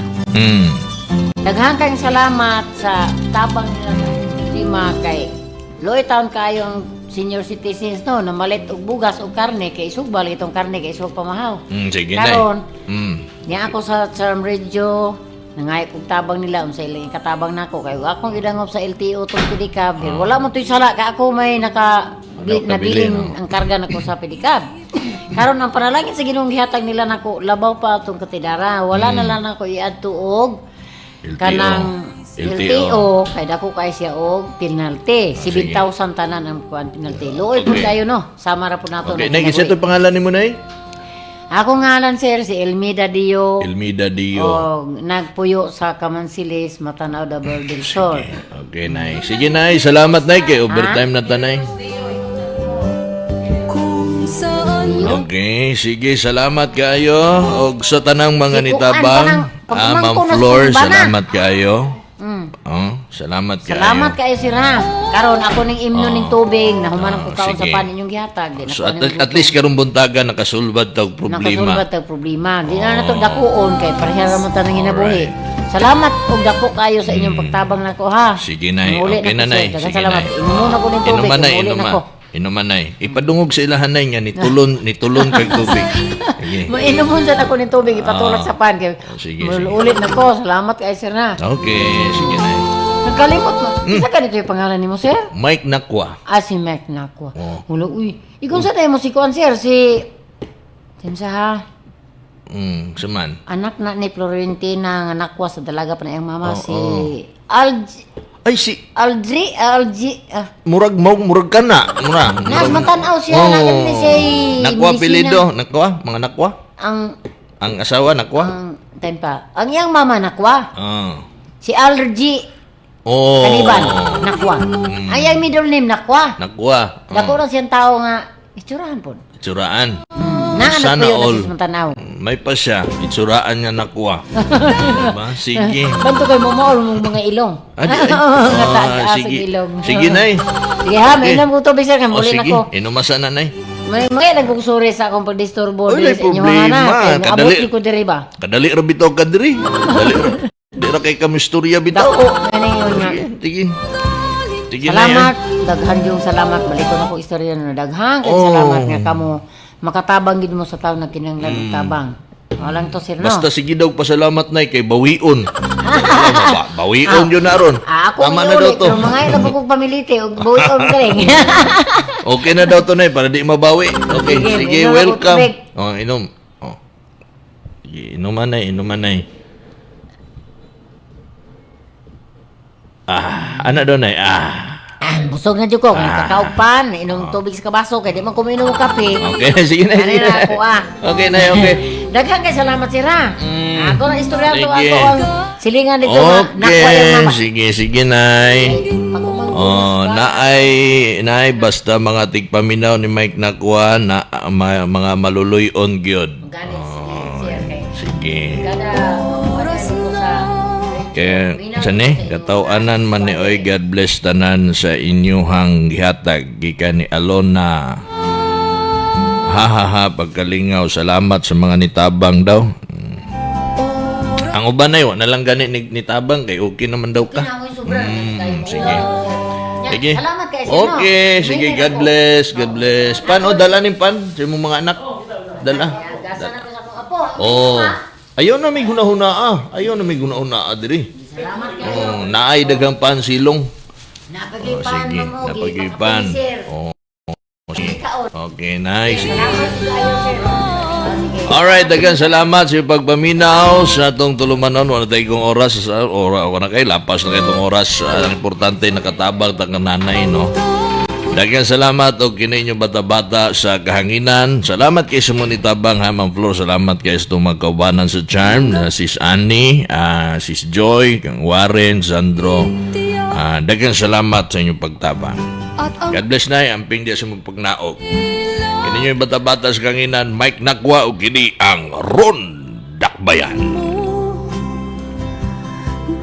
daghan kayong salamat sa tabang nila sa lima kay Loy town kayo ang senior citizens no namalit og bugas og karne kay isugbal itong karne kay isug pamahaw. Sige nay. Karon, niya ako sa Charm Radio, nangayop og tabang nila unsa ilang ikatabang nako kay akong idangop sa LTO tong pedicab. Pero wala mo to'y sala ka ako may naka Wala ka nabilin bilin, oh. ang karga nako sa pedicab. Karon ang panalangin sa Ginoong gihatag nila nako labaw pa atong katidara. Wala na lang nako iadto og LTO. kanang LTO. LTO kay dako kay siya og penalty. Ah, sige. 7,000 tanan ang kuan penalty. Luoy pud Okay. kayo no. Sama ra pud nato Okay, na nay kinsa kinabuhi. to pangalan nimo nay? Ako ngalan sir si Elmida Dio. Elmida Dio. Og nagpuyo sa Kamansilis, Matanao, Davao del Sur. Okay, nay. Sige, nay. Salamat, nay. Kay overtime na tanay. Okay, sige. Salamat kayo. Og sa tanang mga Si Kuan, nitabang, tanang- ah, Ma'am pagkumangko na sa Flor, kumbana. salamat kayo. Oh, salamat kayo. Salamat kayo sir ha. Karon ako ning imno ning tubig na human ko kaon sa sige. pan inyong gihatag. Di na So, ko at, ning at least karong buntaga nakasulbad tag problema. Nakasulbat ang problema. Di na nato dakuon kay pareha ra man tanang ginabuhi. Salamat og dako kayo sa inyong pagtabang nako ha. Sige, nay. Muli Okay na na, ko, nay. sir. Daghang Sige, salamat. nay. Inom na ko ning tubig. Inuman, nay. Muli na Inuman. ko. Inuman, nay. Ipadungog sa ilahan, nay, nga nitulon, nitulon kag tubig. Sige. Mainom sad ako ning tubig ipatulak sa pan kay. Oh, sige, sige. Ulit na ko. Salamat kay sir na. Okay, sige, nay. Nakalimot mo. Isa ka nito yung pangalan nimo sir? Mike Nakwa. Ah, si Mac Nakwa. Oh. Hulo, uy. Ikaw sa tayo mo si Kuan, sir? Si... Timsa ha? Saman. Anak na ni Florentina nga nakwa sa dalaga pa na iyang mama Oo. si Alg Ay, si Aldri Algi ah murag mo murag ka na murag Nas matanaw siya na ni si Nakwa Medicina. pilido nakwa mga nakwa Ang ang asawa nakwa ang time pa. Ang iyang mama nakwa. ah Si Algi oh Kaniban nakwa. Ang iyang middle name nakwa. Nakwa. Dako ra siyang tao nga itsurahan pod. Itsuraan. Na Sana nagpuyo na all. siya sa Tanaw. May pa siya itsuraan niya nakwa, diba? Sige. Banto kay mo maol mong mga ilong. Ah, di, ay. Nga Ah, taas ang sige. ilong. Sige, nay. Sige ha, may Okay. inom ko tubig sir, kay O muli na Oh, sige, ko. inumasa na nay. May mga lang kong sorry sa akong pagdisturbo Oy, diri may sa inyo problema. nga na. Kay Kadali. moabot ko diri ba. Kadali ra bitaw ka diri. Dali ra. Di ra kay kamistorya bitaw. Dako ngani yun nga. Sige, sige. Sige, nay, Salamat, daghan yung salamat. Balikon ako istorya na daghan kay Oh. salamat nga kamo Makatabang gid mo sa tawo na kinahanglan og tabang. Walang to, sir, no? Basta sige daw pasalamat nay kay bawion. Bawion yun na ron. Ah, ako Tama na daw iulit, to. pero mga ila ko pamilite og bawion ka rin. Okay na daw to nay para di mabawi. Okay, Sige, sige, inom ako welcome. tubig. Oh, inom. Oh. Sige, inuman nay, inuman nay. Ah, ana daw nay. Ah. Ah, busog na jud ko, kung kakaog pan, inom tubig sa kabaso kay di man ko mainom og kape. Okay, sige na. Ano Sige na na. ako ah. Okay na, okay. Daghan kay salamat sir ha. Ako na istorya to Sige. ako ang silingan dito nga nakuha yung Okay, mama. sige, sige, nay. Pag-umangkon Oh, naay naay basta mga tigpaminaw ni Mike Nakwa na mga maluluyon gyud. Gani sige sir kay Sige. kada oras ko sa Kaya sa ni kataw-anan man ni oy, God bless tanan sa inyuhang gihatag gikan ni Alona. Ha ha ha, pagkalingaw, salamat sa mga nitabang daw. Ang uban ay wa na lang gani ni, nitabang kay okay naman daw ka. Kinamoy sobra Sige. Sige. Salamat kay sir. No? Okay, sige, May God ako. bless, God bless. Pan, oh, dala ni pan sa imong mga anak. Dala. Gasa na ko sa akong apo. Oh. Ayaw na may hunahuna ah. Ayaw na may hunahuna ah diri. Salamat kayo. Oh, naay daghang pan silong. Oh, Napagipan sige, mo mo. napagipan. Sir. Oh. Sige. Kaon. Okay, nice. Sige. Salamat kayo, sir. Sige. Alright, daghang salamat sa pagpaminaw sa atong tulumanon. Wala tayo kong oras. Sa ora ako na kay lapas na kay itong oras. Ah, ang importante nakatabang ta nga nanay, no. Daghang salamat og kini inyong bata-bata sa kahanginan. Salamat kay sa mga nitabang ha, Ma'am Flor. Salamat kay sa itong mga kaubanan sa Charm, na Sis Annie, Sis Joy, kang Warren, Sandro. Ah, daghang salamat sa inyong pagtabang. God bless na, amping di sa mong pagnaog. Kini yung bata-bata sa kanginan, Mike Nakwa o kini ang Ron Dakbayan.